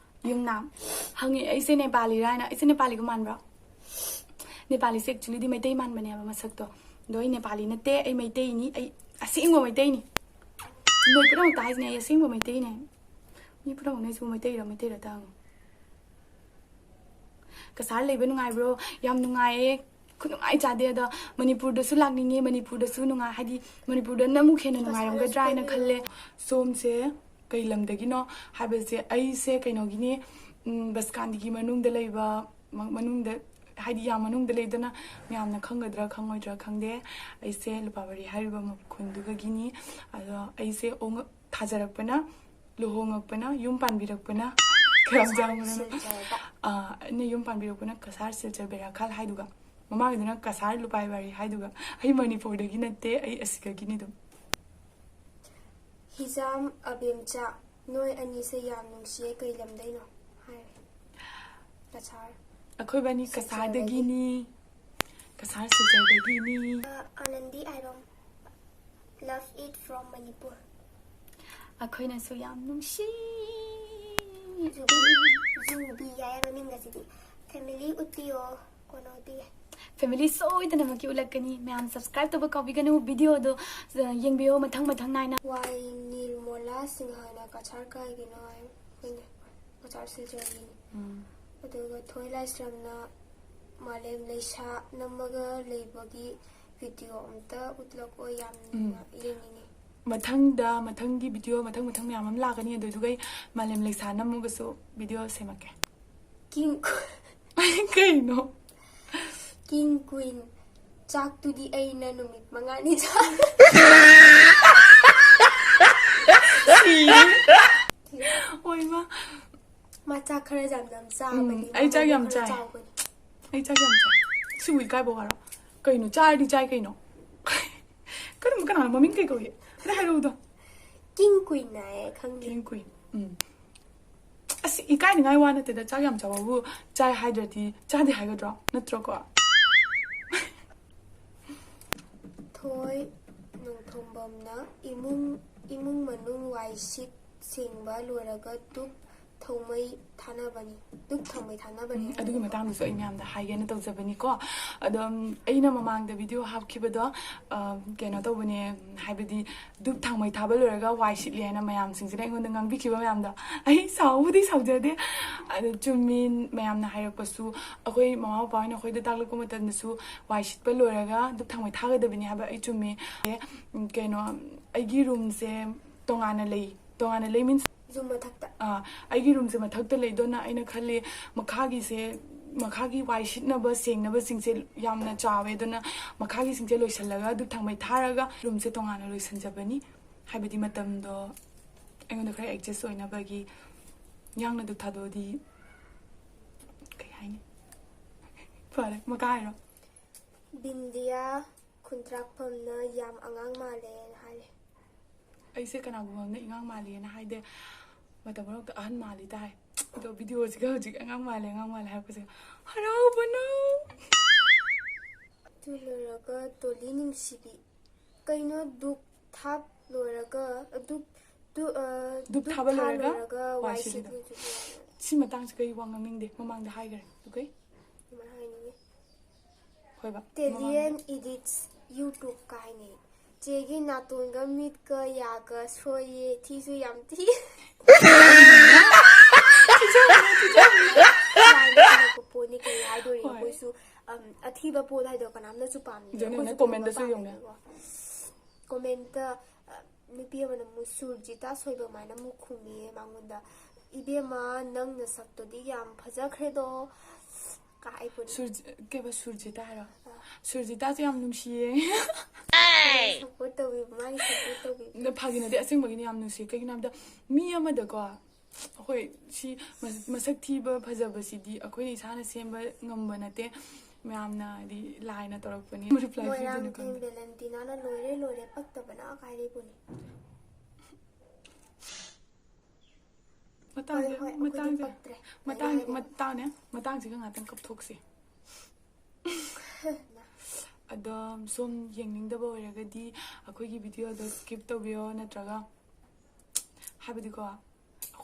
ꯌꯨꯝꯅꯥꯝ꯫ ꯍꯪꯉꯦ, "ꯑꯩꯁꯦ ꯅꯦꯄꯥꯂꯤꯔꯥ?" ꯍꯥꯏꯅ꯫ "ꯑꯩꯁꯦ ꯅꯦꯄꯥꯂꯤꯒ ꯃꯥꯟꯕ꯭ꯔꯣ?" ꯅꯦꯄꯥꯂꯤꯁꯦ actually ꯗꯤ ꯃꯩꯇꯩ ꯃꯥꯟꯕꯅꯦꯕ ꯃꯁꯛꯇꯣ꯫ ꯑꯗꯣ ꯑꯩ ꯅꯦꯄꯥꯂꯤ ꯅꯠꯇꯦ, ꯑꯩ ꯃꯩꯇꯩꯅꯤ, ꯑꯩ ꯑꯁꯦꯡꯕ ꯃꯩꯇꯩꯅꯤ꯫ ꯅꯣꯏ ꯄꯨꯝꯅꯃꯛꯇ ꯍꯥꯏꯁꯤꯅꯦ, ꯑꯩ ꯑꯁꯦꯡꯕ ꯃꯩꯇꯩꯅꯦ꯫ ꯃꯤ ꯄꯨꯝꯅꯃꯛꯅ ꯑꯩꯁꯤꯕꯨ ꯃꯩꯇꯩꯔ ꯃꯩꯇꯩꯔ ꯇꯥꯡꯉꯤ꯫ ꯀꯁꯥꯔ ꯂꯩꯕ ꯅꯨꯡꯉꯥꯏꯕ꯭ꯔꯣ? ꯌꯥꯝ ꯅꯨꯡꯉꯥꯏꯌꯦ꯫ ꯈꯨꯅꯨꯡꯉꯥꯏ ꯆꯥꯗꯦ꯫ ꯑꯗꯣ ꯃꯅꯤꯄꯨꯔꯗꯁꯨ ꯂꯥꯛꯅꯤꯡꯉꯦ, ꯃꯅꯤꯄꯨꯔꯗꯁꯨ ꯅꯨꯡꯉꯥꯏ, ꯍꯥꯏꯗꯤ ꯃꯅꯤꯄꯨꯔꯗꯅ ꯑꯃꯨꯛ ꯍꯦꯟꯅ ꯅꯨꯡꯉꯥꯏꯔꯝꯒꯗ꯭ꯔꯥ ꯍꯥꯏꯅ ꯈꯜꯂꯦ꯫ ꯁꯣꯝꯁꯦ ꯀꯩ ꯂꯝꯗꯒꯤꯅꯣ ꯍꯥꯏꯕꯁꯦ, ꯑꯩꯁꯦ ꯀꯩꯅꯣꯒꯤꯅꯤ, ꯎꯝ, ꯕꯁꯀꯥꯟꯗꯤꯒꯤ ꯃꯅꯨꯡꯗ ꯂꯩꯕ, ꯃ-, ꯃꯅꯨꯡꯗ, ꯍꯥꯏꯗꯤ ꯌꯥꯝ ꯃꯅꯨꯡꯗ ꯂꯩꯗꯅ ꯃꯌꯥꯝꯅ ꯈꯪꯒꯗ꯭ꯔꯥ ꯈꯪꯉꯣꯏꯗ꯭ꯔꯥ ꯈꯪꯗꯦ꯫ ꯑꯩꯁꯦ ꯂꯨꯄꯥꯕꯥꯔꯤ ꯍꯥꯏꯔꯤꯕ ꯃꯈꯨꯟꯗꯨꯒꯒꯤꯅꯤ꯫ ꯑꯗꯣ ꯑꯩꯁꯦ ꯑꯣꯉ-, ꯊꯥꯖꯔꯛꯄꯅ, ꯂꯨꯍꯣꯡꯉꯛꯄꯅ, ꯌꯨꯝ ꯄꯥꯟꯕꯤꯔꯛꯄꯅ ꯀꯌꯥꯝ ꯀꯁꯥꯔ ꯆꯥꯎꯕꯅꯣ? ꯁꯤꯜꯆꯔꯗ꯫ ꯑꯥ, ꯑꯩꯅ ꯌꯨꯝ ꯄꯥꯟꯕꯤꯔꯛꯄꯅ ꯀꯁꯥꯔ ꯁꯤꯜꯆꯔ ꯕꯦꯔꯥꯈꯥꯜ ꯍꯥꯏꯗꯨꯒ, ꯃꯃꯥꯡꯒꯤꯗꯨꯅ ꯀꯁꯥꯔ ꯂꯨꯄꯥꯏ ꯋꯥꯔꯤ ꯍꯥꯏꯗꯨꯒ, ꯑꯩ ꯃꯅꯤꯄꯨꯔꯗꯒꯤ ꯅꯠꯇꯦ, ꯑꯩ ꯑꯁꯤꯗꯒꯤꯅꯤ ꯑꯗꯨꯝ꯫ ꯍꯤꯖꯥꯝ ꯑꯕꯦꯝꯆꯥ, ꯅꯣꯏ ꯑꯅꯤꯁꯦ ꯌꯥꯝ ꯅꯨꯡꯁꯤꯌꯦ, ꯀꯩ ꯂꯝꯗꯩꯅꯣ? ꯍꯥꯏꯔꯦ꯫ ꯀꯁꯥꯔ꯫ ꯑꯩꯈꯣꯏꯕꯥꯅꯤ ꯁꯤꯜꯆꯔꯗꯒꯤ꯫ ꯀꯁꯥꯔꯗꯒꯤꯅꯤ꯫ ꯀꯁꯥꯔ ꯁꯤꯜꯆꯔꯗꯒꯤꯅꯤ꯫ ꯑ, ꯑꯅꯟꯗꯤ ꯑꯥꯏꯔꯣꯝ, love it from ꯃꯅꯤꯄꯨꯔ꯫ ꯑꯩꯈꯣꯏꯅꯁꯨ ꯌꯥꯝ ꯅꯨꯡꯁꯤ꯫ ꯖꯨꯕꯤ, ꯖꯨꯕꯤ ꯍꯥꯏ ꯃꯃꯤꯡꯒꯁꯤꯗꯤ꯫ Family ꯎꯠꯄꯤꯌꯣ, ꯀꯣꯟꯅ ꯎꯠꯄꯤꯒꯦ꯫ Family ꯁꯣꯏꯗꯅꯃꯛꯀꯤ ꯎꯠꯂꯛꯀꯅꯤ꯫ ꯃꯌꯥꯝ subscribe ꯇꯧꯕ ꯀꯥꯎꯕꯤꯒꯅꯨ꯫ Video ꯗꯣ, ꯑ, ꯌꯦꯡꯕꯤꯌꯣ ꯃꯊꯪ ꯃꯊꯪ ꯅꯥꯏꯅ꯫ ꯋꯥꯏ ꯅꯤꯔꯃꯣꯂꯥ ꯁꯤꯡꯍꯅ ꯀꯁꯥꯔ ꯀꯥꯏꯒꯤꯅꯣ ꯍꯥꯏ꯫ ꯑꯩꯈꯣꯏꯅ ꯀꯁꯥꯔ ꯁꯤꯜꯆꯔꯒꯤꯅꯤ꯫ ꯎꯝ꯫ ꯑꯗꯨꯒ ꯊꯣꯏ ꯂꯥꯏꯁ꯭ꯔꯝꯅ ꯃꯥꯂꯦꯝ ꯂꯩꯁꯥ ꯅꯝꯃꯒ ꯂꯩꯕꯒꯤ video ꯑꯝꯇ ꯎꯠꯂꯛꯑꯣ, ꯌꯥꯝꯅ ꯎꯝ꯫ ꯌꯦꯡꯅꯤꯡꯉꯤ꯫ ꯃꯊꯪꯗ, ꯃꯊꯪꯒꯤ video, ꯃꯊꯪ ꯃꯊꯪ ꯃꯌꯥꯝ ꯑꯃ ꯂꯥꯛꯀꯅꯤ, ꯑꯗꯨꯗꯨꯒ ꯑꯩ ꯃꯥꯂꯦꯝ ꯂꯩꯁꯥ ꯅꯝꯃꯒꯁꯨ video ꯁꯦꯝꯃꯛꯀꯦ꯫ King ꯀꯩꯅꯣ? King Queen, ꯆꯥꯛꯇꯨꯗꯤ ꯑꯩꯅ ꯅꯨꯃꯤꯠ ꯃꯉꯥꯅꯤ ꯆꯥ-, ꯁꯤꯔꯦ꯫ ꯑꯣꯏꯃꯥ꯫ ꯃꯥ ꯆꯥꯛ ꯈꯔ ꯌꯥꯝ ꯌꯥꯝ ꯆꯥꯕꯅꯤ꯫ ꯎꯝ, ꯑꯩ ꯆꯥꯛ ꯌꯥꯝ ꯃꯥ ꯆꯥꯏ꯫ ꯈꯔ ꯆꯥꯎꯕꯅꯤ꯫ ꯑꯩ ꯆꯥꯛ ꯌꯥꯝ ꯆꯥꯏ꯫ ꯁꯤꯕꯨ ꯏꯀꯥꯏꯕ ꯋꯥꯔꯣ? ꯀꯩꯅꯣ? ꯆꯥꯔꯗꯤ ꯆꯥꯏ ꯀꯩꯅꯣ? ꯀꯔꯝꯕ, ꯀꯅꯥꯅꯣ? ꯃꯃꯤꯡ ꯀꯩ ꯀꯧꯏ? ꯑꯝꯇ ꯍꯥꯏꯔꯛꯎꯗꯣ꯫ King Queen ꯍꯥꯏꯌꯦ, ꯈꯪꯗꯦ꯫ King Queen꯫ ꯎꯝ꯫ ꯑꯁ, ꯏꯀꯥꯏꯅꯤꯡꯉꯥꯏ ꯋꯥ ꯅꯠꯇꯦꯗ, ꯆꯥꯛ ꯌꯥꯝ ꯆꯥꯕꯕꯨ ꯆꯥꯏ ꯍꯥꯏꯗ꯭ꯔꯗꯤ ꯆꯥꯗꯦ ꯍꯥꯏꯒꯗ꯭ꯔꯣ? ꯅꯠꯇ꯭ꯔꯣꯀꯣ? ꯊꯣꯏ ꯅꯣꯡꯊꯣꯝꯕꯝꯅ ꯏꯃꯨꯡ, ꯏꯃꯨꯡ ꯃꯅꯨꯡ ꯋꯥꯏ ꯁꯤꯠ ꯁꯦꯡꯕ ꯂꯣꯏꯔꯒ ꯙꯨꯞ ꯊꯧꯃꯩ ꯊꯥꯅꯕꯅꯤ꯫ ꯙꯨꯞ ꯊꯧꯃꯩ ꯊꯥꯅꯕꯅꯤ꯫ ꯎꯝ, ꯑꯗꯨꯒꯤ ꯃꯇꯥꯡꯗꯁꯨ ꯑꯩ ꯃꯌꯥꯝꯗ ꯍꯥꯏꯒꯦꯅ ꯇꯧꯖꯕꯅꯤꯀꯣ꯫ ꯑꯗꯣ, ꯎꯝ, ꯑꯩꯅ ꯃꯃꯥꯡꯗ ꯚꯤꯗꯤꯑꯣ ꯍꯥꯞꯈꯤꯕꯗꯣ, ꯑ, ꯀꯩꯅꯣ ꯇꯧꯕꯅꯦ, ꯎꯝ, ꯍꯥꯏꯕꯗꯤ ꯙꯨꯞ ꯊꯥꯎꯃꯩ ꯊꯥꯕ ꯂꯣꯏꯔꯒ ꯋꯥꯏ ꯁꯤꯠꯂꯦ ꯍꯥꯏꯅ ꯃꯌꯥꯝꯁꯤꯡꯁꯤꯅ ꯑꯩꯉꯣꯟꯗ ꯉꯥꯡꯕꯤꯈꯤꯕ ꯃꯌꯥꯝꯗꯣ꯫ ꯑꯩ ꯁꯥꯎꯕꯨꯗꯤ ꯁꯥꯎꯖꯗꯦ, ꯑꯗꯣ ꯆꯨꯝꯃꯤ꯫ ꯃꯌꯥꯝꯅ ꯍꯥꯏꯔꯛꯄꯁꯨ, ꯑꯩꯈꯣꯏ ꯃꯃꯥ ꯕꯕꯥ ꯍꯣꯏꯅ ꯑꯩꯈꯣꯏꯗ ꯇꯥꯛꯂꯛꯄ ꯃꯇꯝꯗꯁꯨ ꯋꯥꯏ ꯁꯤꯠꯄ ꯂꯣꯏꯔꯒ ꯙꯨꯞ ꯊꯥꯎꯃꯩ ꯊꯥꯒꯗꯕꯅꯤ ꯍꯥꯏꯕ ꯑꯩ ꯆꯨꯝꯃꯤ꯫ ꯎꯝ, ꯀꯩꯅꯣ, ꯑꯩꯒꯤ ꯔꯨꯝꯁꯦ ꯇꯣꯉꯥꯟꯅ ꯂꯩ꯫ ꯇꯣꯉꯥꯟꯅ ꯂꯩ means, ꯌꯨꯝ ꯃꯊꯛꯇ꯫ ꯑꯥ, ꯑꯩꯒꯤ ꯔꯨꯝꯁꯦ ꯃꯊꯛꯇ ꯂꯩ, ꯑꯗꯨꯅ ꯑꯩꯅ ꯈꯜꯂꯤ ꯃꯈꯥꯒꯤꯁꯦ, ꯃꯈꯥꯒꯤ ꯋꯥꯏ ꯁꯤꯠꯅꯕ, ꯁꯦꯡꯅꯕꯁꯤꯡꯁꯦ ꯌꯥꯝꯅ ꯆꯥꯎꯋꯦ, ꯑꯗꯨꯅ ꯃꯈꯥꯒꯤꯁꯤꯡꯁꯦ ꯂꯣꯏꯁꯤꯜꯂꯒ ꯙꯨꯞ ꯊꯥꯎꯃꯩ ꯊꯥꯔꯒ ꯔꯨꯝꯁꯦ ꯇꯣꯉꯥꯟꯅ ꯂꯣꯏꯁꯤꯟꯖꯕꯅꯤ꯫ ꯍꯥꯏꯕꯗꯤ ꯃꯇꯝꯗꯣ ꯑꯩꯉꯣꯟꯗ ꯈꯔ adjust ꯑꯣꯏꯅꯕꯒꯤ꯫ ꯌꯥꯡꯅ ꯙꯨꯞ ꯊꯥꯗꯣꯛꯑꯗꯤ ꯀꯩ ꯍꯥꯏꯅꯤ? ꯐꯔꯦ, ꯃꯈꯥ ꯍꯥꯏꯔꯣ꯫ ꯕꯤꯟꯗꯤꯌꯥ ꯈꯨꯟꯗ꯭ꯔꯥꯛꯄꯝꯅ ꯌꯥꯝ ꯑꯉꯥꯡ ꯃꯥꯜꯂꯦꯅ ꯍꯥꯏꯔꯦ꯫ ꯑꯩꯁꯦ ꯀꯅꯥꯒꯨꯝꯕ ꯑꯃꯅ ꯏꯉꯥꯡ ꯃꯥꯜꯂꯦꯅ ꯍꯥꯏꯗꯦ, ꯃꯇꯝ ꯄꯨꯝꯅꯃꯛꯇ ꯑꯍꯟ ꯃꯥꯜꯂꯤ ꯇꯥꯏ꯫ ꯑꯗꯣ ꯚꯤꯗꯤꯑꯣꯁꯤꯒ ꯍꯧꯖꯤꯛ "ꯑꯉꯥꯡ ꯃꯥꯜꯂꯦ, ꯑꯉꯥꯡ ꯃꯥꯜꯂꯦ" ꯍꯥꯏꯔꯛꯄꯁꯦ ꯍꯔꯥꯎꯕꯅ꯫ ꯑꯗꯨ ꯂꯣꯏꯔꯒ ꯇꯣꯂꯤ ꯅꯨꯡꯁꯤꯕꯤ, ꯀꯩꯅꯣ ꯙꯨꯞ ꯊꯥꯞ ꯂꯣꯏꯔꯒ, ꯙꯨꯞ, ꯙꯨ-, ꯑ, ꯙꯨꯞ ꯙꯨꯞ ꯊꯥꯕ ꯊꯥ ꯂꯣꯏꯔꯒ ꯂꯣꯏꯔꯒ ꯋꯥꯏ ꯋꯥꯏ ꯁꯤꯠꯂꯤꯗꯣ꯫ ꯁꯤꯠꯂꯤꯗꯨꯕꯨ ꯍꯥꯏꯅ꯫ ꯁꯤ ꯃꯇꯥꯡꯁꯤꯒ ꯑꯩ ꯋꯥ ꯉꯥꯡꯅꯤꯡꯗꯦ, ꯃꯃꯥꯡꯗ ꯍꯥꯏꯈ꯭ꯔꯦ꯫ ꯑꯣꯀꯦ? ꯑꯗꯨꯃꯥꯏꯅ ꯍꯥꯏꯅꯤꯡꯉꯤ꯫ ꯍꯣꯏꯕ, ꯇꯦꯂꯤꯌꯟ ꯏꯗꯤꯠꯁ ꯌꯨꯇ꯭ꯌꯨꯕ ꯀꯥꯏꯅ꯫ ꯆꯦꯒꯤ ꯅꯥꯇꯣꯟꯒ ꯃꯤꯠꯀ ꯌꯥꯒ ꯁꯣꯏꯌꯦ, ꯊꯤꯁꯨ ꯌꯥꯝ ꯊꯤ꯫ ꯂꯥꯏꯅ ꯁꯦꯝꯃꯛꯄ ꯄꯣꯠꯅꯤ, ꯀꯔꯤ ꯍꯥꯏꯗꯣꯔꯤ? ꯍꯣꯏ꯫ ꯑꯩꯈꯣꯏꯁꯨ, ꯑꯝ, ꯑꯊꯤꯕ ꯄꯣꯠ ꯍꯥꯏꯗꯣ ꯀꯅꯥꯝꯅꯁꯨ ꯄꯥꯝꯗꯦ꯫ ꯖꯣꯅꯦꯜꯅ ꯑꯩꯈꯣꯏꯁꯨ comment-ꯇꯁꯨ ꯐꯖꯕ ꯌꯦꯡꯉꯦ꯫ ꯄꯥꯝꯃꯦꯕꯀꯣ꯫ Comment-ꯇ, ꯑ, ꯅꯨꯄꯤ ꯑꯃꯅ ꯑꯃꯨꯛ ꯁꯨꯔꯖꯤꯇꯥ ꯁꯣꯏꯕꯝ ꯍꯥꯏꯅ ꯑꯃꯨꯛ ꯈꯨꯝꯃꯤꯌꯦ ꯃꯉꯣꯟꯗ, "ꯏꯕꯦꯝꯃ, ꯅꯪ ꯅꯁꯛꯇꯨꯗꯤ ꯌꯥꯝ ꯐꯖꯈ꯭ꯔꯦꯗꯣ" ꯀꯥꯏ ꯄꯣꯠꯅꯤ꯫ ꯁꯨꯔꯖꯤ-, ꯀꯩꯕ, ꯁꯨꯔꯖꯤꯇꯥ ꯍꯥꯏꯔꯣ? ꯁꯨꯔꯖꯤꯇꯥꯁꯦ ꯌꯥꯝ ꯅꯨꯡꯁꯤꯌꯦ꯫ Support ꯇꯧꯕꯤꯕ, ꯃꯥꯒꯤ support ꯇꯧꯕꯤꯕ꯫ ꯅ-, ꯐꯥꯒꯤ ꯅꯠꯇꯦ, ꯑꯁꯦꯡꯕꯒꯤꯅꯤ ꯌꯥꯝ ꯅꯨꯡꯁꯤ꯫ ꯀꯩꯒꯤꯅꯣ ꯍꯥꯏꯕꯗ ꯃꯤ ꯑꯃꯗꯀꯣ, ꯍꯣꯏ, ꯁꯤ ꯃꯁ-, ꯃꯁꯛ ꯊꯤꯕ ꯐꯖꯕꯁꯤꯗꯤ ꯑꯩꯈꯣꯏꯅ ꯏꯁꯥꯅ ꯁꯦꯝꯕ ꯉꯝꯕ ꯅꯠꯇꯦ, ꯃꯌꯥꯝꯅ ꯍꯥꯏꯗꯤ ꯂꯥꯏꯅ ꯇꯧꯔꯛꯄꯅꯤ꯫ Reply ꯄꯤꯗꯣꯏꯅꯣ ꯃꯣꯏꯔꯥꯡꯊꯦꯝ ꯈꯪꯗꯦ꯫ ꯚꯦꯂꯦꯟꯇꯤꯅꯥꯅ "ꯂꯣꯏꯔꯦ ꯂꯣꯏꯔꯦ ꯄꯛꯇꯕꯅ" ꯀꯥꯏꯔꯤꯕꯅꯤ꯫ ꯃꯇꯥꯡꯁꯦ, ꯍꯣꯏ, ꯍꯣꯏ, ꯑꯩꯈꯣꯏꯗꯤ ꯃꯇꯥꯡꯁꯦ, ꯄꯛꯇ꯭ꯔꯦ꯫ ꯃꯇꯥꯡ, ꯌꯥꯔꯦ꯫ ꯃꯇꯥꯡꯅꯦ, ꯃꯇꯥꯡꯁꯤꯒ ꯉꯥꯛꯇꯪ ꯀꯞꯊꯣꯛꯁꯤ꯫ ꯑꯗꯣ ꯁꯣꯝ ꯌꯦꯡꯅꯤꯡꯗꯕ ꯑꯣꯏꯔꯒꯗꯤ ꯑꯩꯈꯣꯏꯒꯤ ꯚꯤꯗꯤꯑꯣꯗꯣ skip ꯇꯧꯕꯤꯌꯣ, ꯅꯠꯇ꯭ꯔꯒ ꯍꯥꯏꯕꯗꯤꯀꯣ,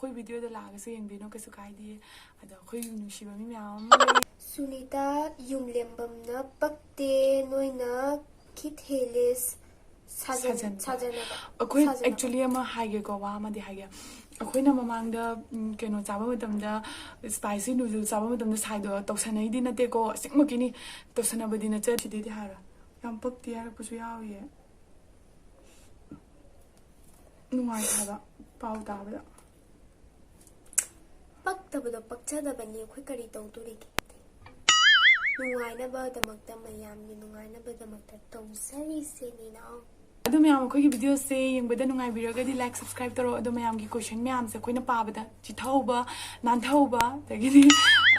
ꯑꯩꯈꯣꯏ ꯚꯤꯗꯤꯑꯣꯗ ꯂꯥꯛꯑꯒꯁꯨ ꯌꯦꯡꯕꯤꯅꯣ, ꯀꯩꯁꯨ ꯀꯥꯏꯗꯦ꯫ ꯑꯗꯣ ꯑꯩꯈꯣꯏ ꯅꯨꯡꯁꯤꯕ ꯃꯤ ꯃꯌꯥꯝ ꯑꯃ ꯂꯩ꯫ ꯁꯨꯅꯤꯇꯥ, ꯌꯨꯝꯂꯦꯝꯕꯝꯅ ꯄꯛꯇꯦ, ꯅꯣꯏꯅ ꯈꯤꯠ ꯍꯦꯜꯂꯦ꯫ ꯁꯥꯖꯟ-, ꯁꯥꯖꯟꯕ꯫ ꯁꯥꯖꯟꯅꯕ꯫ ꯑꯩꯈꯣꯏ ꯁꯥꯖꯟꯅꯕ꯫ Actually ꯑꯃ ꯍꯥꯏꯒꯦꯀꯣ, ꯋꯥ ꯑꯃꯗꯤ ꯍꯥꯏꯒꯦ꯫ ꯑꯩꯈꯣꯏꯅ ꯃꯃꯥꯡꯗ, ꯎꯝ, ꯀꯩꯅꯣ ꯆꯥꯕ ꯃꯇꯝꯗ, spicy noodle ꯆꯥꯕ ꯃꯇꯝꯗ ꯁꯥꯏꯗꯣ ꯇꯧꯁꯟꯅꯩꯗꯤ ꯅꯠꯇꯦꯀꯣ, ꯑꯁꯦꯡꯃꯛꯀꯤꯅꯤ, ꯇꯧꯁꯟꯅꯕꯗꯤ ꯅꯠꯆꯗꯦꯗꯤ ꯍꯥꯏꯔꯣꯏ꯫ ꯌꯥꯝ ꯄꯛꯇꯦ ꯍꯥꯏꯔꯛꯄꯁꯨ ꯌꯥꯎꯏꯌꯦ꯫ ꯅꯨꯡꯉꯥꯏꯇꯦ ꯍꯥꯏꯕ ꯄꯥꯎ ꯇꯥꯕꯗ꯫ ꯄꯛꯇꯕꯗꯣ ꯄꯛꯆꯗꯕꯅꯤ, ꯑꯩꯈꯣꯏ ꯀꯔꯤ ꯇꯧꯗꯣꯔꯤꯒꯦ? ꯅꯨꯡꯉꯥꯏꯅꯕꯗꯃꯛꯇ, ꯃꯌꯥꯝꯒꯤ ꯅꯨꯡꯉꯥꯏꯅꯕꯗꯃꯛꯇ ꯇꯧꯖꯔꯤꯁꯦ, ꯅꯤꯅꯥꯎ꯫ ꯑꯗꯨ ꯃꯌꯥꯝ, ꯑꯩꯈꯣꯏꯒꯤ ꯚꯤꯗꯤꯑꯣꯁꯦ ꯌꯦꯡꯕꯗ ꯅꯨꯡꯉꯥꯏꯕꯤꯔꯒꯗꯤ like, subscribe ꯇꯧꯔꯣ꯫ ꯑꯗꯣ ꯃꯌꯥꯝꯒꯤ question ꯃꯌꯥꯝꯁꯦ ꯑꯩꯈꯣꯏꯅ ꯄꯥꯕꯗ ꯆꯤꯊꯍꯧꯕ, ꯅꯥꯟꯊꯍꯧꯕ, ꯑꯗꯒꯤꯗꯤ,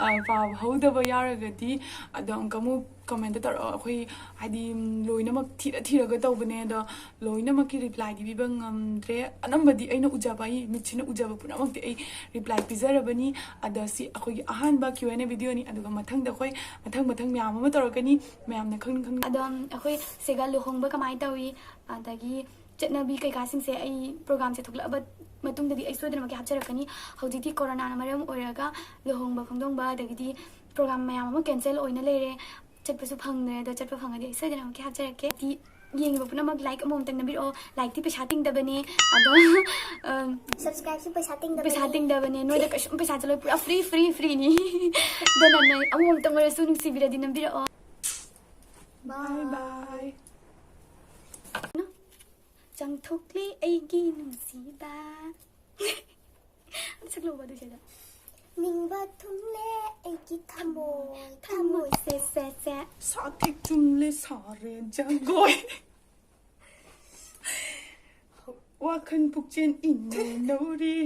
ꯑ, ꯄꯥꯕ ꯍꯧꯗꯕ ꯌꯥꯎꯔꯒꯗꯤ ꯑꯗꯣ ꯑꯃꯨꯛꯀ ꯑꯃꯨꯛ comment ꯇꯧꯔꯛꯑꯣ꯫ ꯑꯩꯈꯣꯏ ꯍꯥꯏꯗꯤ, ꯎꯝ, ꯂꯣꯏꯅꯃꯛ ꯊꯤꯔ ꯊꯤꯔꯒ ꯇꯧꯕꯅꯦ, ꯑꯗꯣ ꯂꯣꯏꯅꯃꯛꯀꯤ reply ꯗꯤ ꯄꯤꯕ ꯉꯝꯗ꯭ꯔꯦ꯫ ꯑꯅꯝꯕꯗꯤ ꯑꯩꯅ ꯎꯖꯕ, ꯑꯩ ꯃꯤꯠꯁꯤꯅ ꯎꯖꯕ ꯄꯨꯝꯅꯃꯛꯇꯤ ꯑꯩ reply ꯄꯤꯖꯔꯕꯅꯤ꯫ ꯑꯗꯣ ꯁꯤ ꯑꯩꯈꯣꯏꯒꯤ ꯑꯍꯥꯟꯕ Q and A video ꯅꯤ, ꯑꯗꯨꯒ ꯃꯊꯪꯗ ꯑꯩꯈꯣꯏ ꯃꯊꯪ ꯃꯊꯪ ꯃꯌꯥꯝ ꯑꯃ ꯇꯧꯔꯛꯀꯅꯤ, ꯃꯌꯥꯝꯅ ꯈꯪꯅꯤꯡ ꯈꯪꯅꯤꯡ꯫ ꯑꯗꯣ ꯑꯩꯈꯣꯏ ꯁꯤꯒ ꯂꯨꯍꯣꯡꯕ ꯀꯃꯥꯏꯅ ꯇꯧꯏ, ꯑꯗꯒꯤ ꯆꯠꯅꯕꯤ ꯀꯩꯀꯥꯁꯤꯡꯁꯦ ꯑꯩ program ꯁꯦ ꯊꯣꯛꯂꯛꯑꯕ ꯃꯇꯨꯡꯗꯗꯤ ꯑꯩ ꯁꯣꯏꯗꯅꯃꯛꯀꯤ ꯍꯥꯞꯆꯔꯛꯀꯅꯤ꯫ ꯍꯧꯖꯤꯛꯇꯤ ꯀꯣꯔꯣꯅꯥꯅ ꯃꯔꯝ ꯑꯣꯏꯔꯒ ꯂꯨꯍꯣꯡꯕ ꯈꯣꯡꯗꯣꯡꯕ, ꯑꯗꯒꯤꯗꯤ program ꯃꯌꯥꯝ ꯑꯃ cancel ꯑꯣꯏꯅ ꯂꯩꯔꯦ, ꯆꯠꯄꯁꯨ ꯐꯪꯗ꯭ꯔꯦ꯫ ꯑꯗꯣ ꯆꯠꯄ ꯐꯪꯉꯗꯤ ꯑꯩ ꯁꯣꯏꯗꯅꯃꯛꯀꯤ ꯍꯥꯞꯆꯔꯛꯀꯦ꯫ ꯗꯤ ꯌꯦꯡꯉꯤꯕ ꯄꯨꯝꯅꯃꯛ like ꯑꯃꯃꯝꯇꯪ ꯅꯝꯕꯤꯔꯛꯑꯣ꯫ Like ꯇꯤ ꯄꯩꯁꯥ ꯇꯤꯡꯗꯕꯅꯦ, ꯑꯗꯣ, ꯎꯝ, Subscribe ꯁꯨ ꯄꯩꯁꯥ ꯇꯤꯡꯗꯕꯅꯦ꯫ ꯄꯩꯁꯥ ꯇꯤꯡꯗꯕꯅꯦ, ꯅꯣꯏꯗ ꯀꯩꯁꯨꯝ ꯄꯩꯁꯥ ꯆꯠꯂꯣꯏ, ꯄꯨꯔꯥ free, free, free ꯅꯤ꯫ ꯑꯗꯨꯅ ꯅꯣꯏ ꯑꯃꯃꯝꯇꯪ ꯑꯣꯏꯔꯁꯨ ꯅꯨꯡꯁꯤꯕꯤꯔꯗꯤ ꯅꯝꯕꯤꯔꯛꯑꯣ꯫ Bye bye. ꯆꯪꯊꯣꯛꯂꯦ ꯑꯩꯒꯤ ꯅꯨꯡꯁꯤꯕ꯫ ꯑꯝꯇ ꯁꯛꯂꯛꯑꯣꯕ ꯑꯗꯨ ꯏꯁꯩꯗꯣ꯫ ꯅꯤꯡꯕ ꯊꯨꯡꯂꯦ ꯑꯩꯒꯤ ꯊꯃꯣꯏ, ꯊꯃꯣꯏ ꯁꯦ, ꯁꯦ, ꯁꯦ꯫ ꯁꯥꯊꯦꯛ ꯆꯨꯝꯂꯦ ꯁꯥꯔꯦ ꯖꯒꯣꯏ꯫ ꯋꯥꯈꯜ ꯄꯨꯛꯆꯦꯜ ꯏꯅꯧ ꯅꯧꯔꯤ꯫